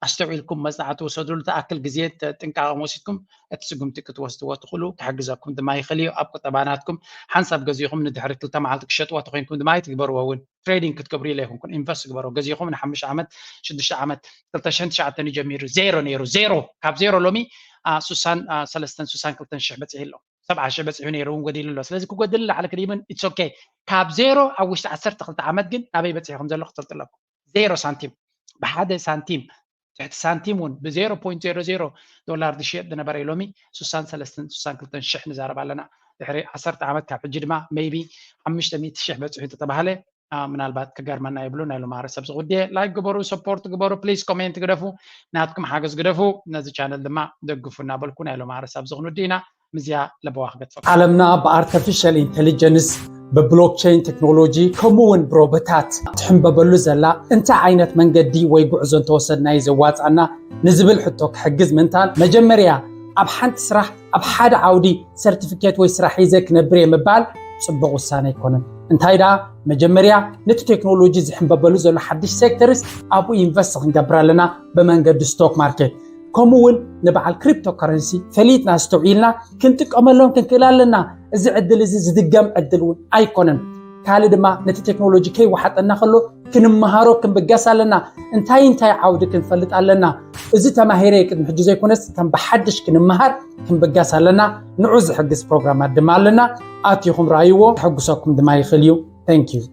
ኣስተውዒልኩም መፅናዕቲ ውሰድሉ ተኣክል ግዜ ጥንቃቐ ወሲድኩም እቲ ስጉምቲ ክትወስድዎ ትኽእሉ ክሕግዘኩም ድማ ይኽእል እዩ ኣብ ቁጠባ ናትኩም ሓንሳብ ገዚኹም ንድሕሪ ክልተ መዓልቲ ክሸጥዎ ተኮይንኩም ድማ ኣይትግበርዎ እውን ትሬዲንግ ክትገብሩ ኢለ ይኹንኩን ኢንቨስት ግበሩ ገዚኹም ንሓሙሽተ ዓመት ሽዱሽተ ዓመት ክልተ ሽሕን ትሽዓተን እዩ ጀሚሩ ዜሮ ነይሩ ዜሮ ካብ ዜሮ ሎሚ ሱሳን ሰለስተን ሱሳን ክልተን ሽሕ በፂሑ ኣሎ ሰብዓ ሽሕ በፂሑ ነይሩ እውን ጎዲሉ ኣሎ ስለዚ ክጎድል ላዕሊ ክድይብን ኢትስ ኦኬ ካብ ዜሮ ኣብ ውሽጢ ዓሰርተ ክልተ ዓመት ግን ናበይ በፂሑ ከም ዘሎ ክትፈልጡ ኣለኩም ዜሮ ሳንቲም ብሓደ ሳንቲም ትሕቲ ሳንቲም እውን ብዜሮ ፖይንት ዜሮ ዜሮ ዶላር ዝሽየጥ ዝነበረ ሎሚ ሱሳን ሰለስተን ሱሳን ክልተን ሽሕ ንዛረብ ኣለና ድሕሪ ዓሰርተ ዓመት ካብ ሕጂ ድማ ሜይቢ ሓሙሽተ ሚእቲ ሽሕ በፂሑ ተተባሃለ ምናልባት ክገርመና ይብሉ ናይ ሎማሪ ሰብ ዝኽውድየ። ላይክ ግበሩ፣ ሰፖርት ግበሩ፣ ፕሊስ ኮሜንት ግደፉ፣ ናትኩም ሓገዝ ግደፉ፣ ነዚ ቻነል ድማ ደግፉ እናበልኩ ናይ ሎማሪ ሰብ ዝኽንውድ ኢና። ምዝያ ለበዋ ክገድፈኩም። ዓለምና ብኣርቲፊሻል ኢንቴሊጀንስ፣ ብብሎክቸይን ቴክኖሎጂ፣ ከምኡ እውን ብሮቦታት ትሕንበበሉ ዘላ፣ እንታይ ዓይነት መንገዲ ወይ ጉዕዞ እንተወሰድናዩ ዘዋፅኣና ንዝብል ሕቶ ክሕግዝ ምንታን፣ መጀመርያ ኣብ ሓንቲ ስራሕ ኣብ ሓደ ዓውዲ ሰርቲፊኬት ወይ ስራሕ ሒዘ ክነብር እየ ምባል ፅቡቕ ውሳነ ኣይኮነን። እንታይ ደኣ፣ መጀመርያ ነቲ ቴክኖሎጂ ዝሕንበበሉ ዘሎ ሓድሽ ሴክተርስ ኣብኡ ኢንቨስት ክንገብር ኣለና ብመንገዲ ስቶክ ማርኬት። ከምኡ እውን ንበዓል ክሪፕቶ ከረንሲ ፈሊጥና ኣስተውዒልና ክንጥቀመሎም ክንክእል ኣለና። እዚ ዕድል እዚ ዝድገም ዕድል እውን ኣይኮነን። ካልእ ድማ ነቲ ቴክኖሎጂ ከይወሓጠና ከሎ ክንመሃሮ ክንብገስ ኣለና። እንታይ እንታይ ዓውዲ ክንፈልጥ ኣለና። እዚ ተማሂረ ቅድሚ ሕጂ ዘይኮነስ ከም ብሓድሽ ክንመሃር ክንብገስ ኣለና። ንዑ ዝሕግዝ ፕሮግራማት ድማ ኣለና። ኣቲኹም ረኣይዎ፣ ክሕጉሰኩም ድማ ይኽእል እዩ። Thank you።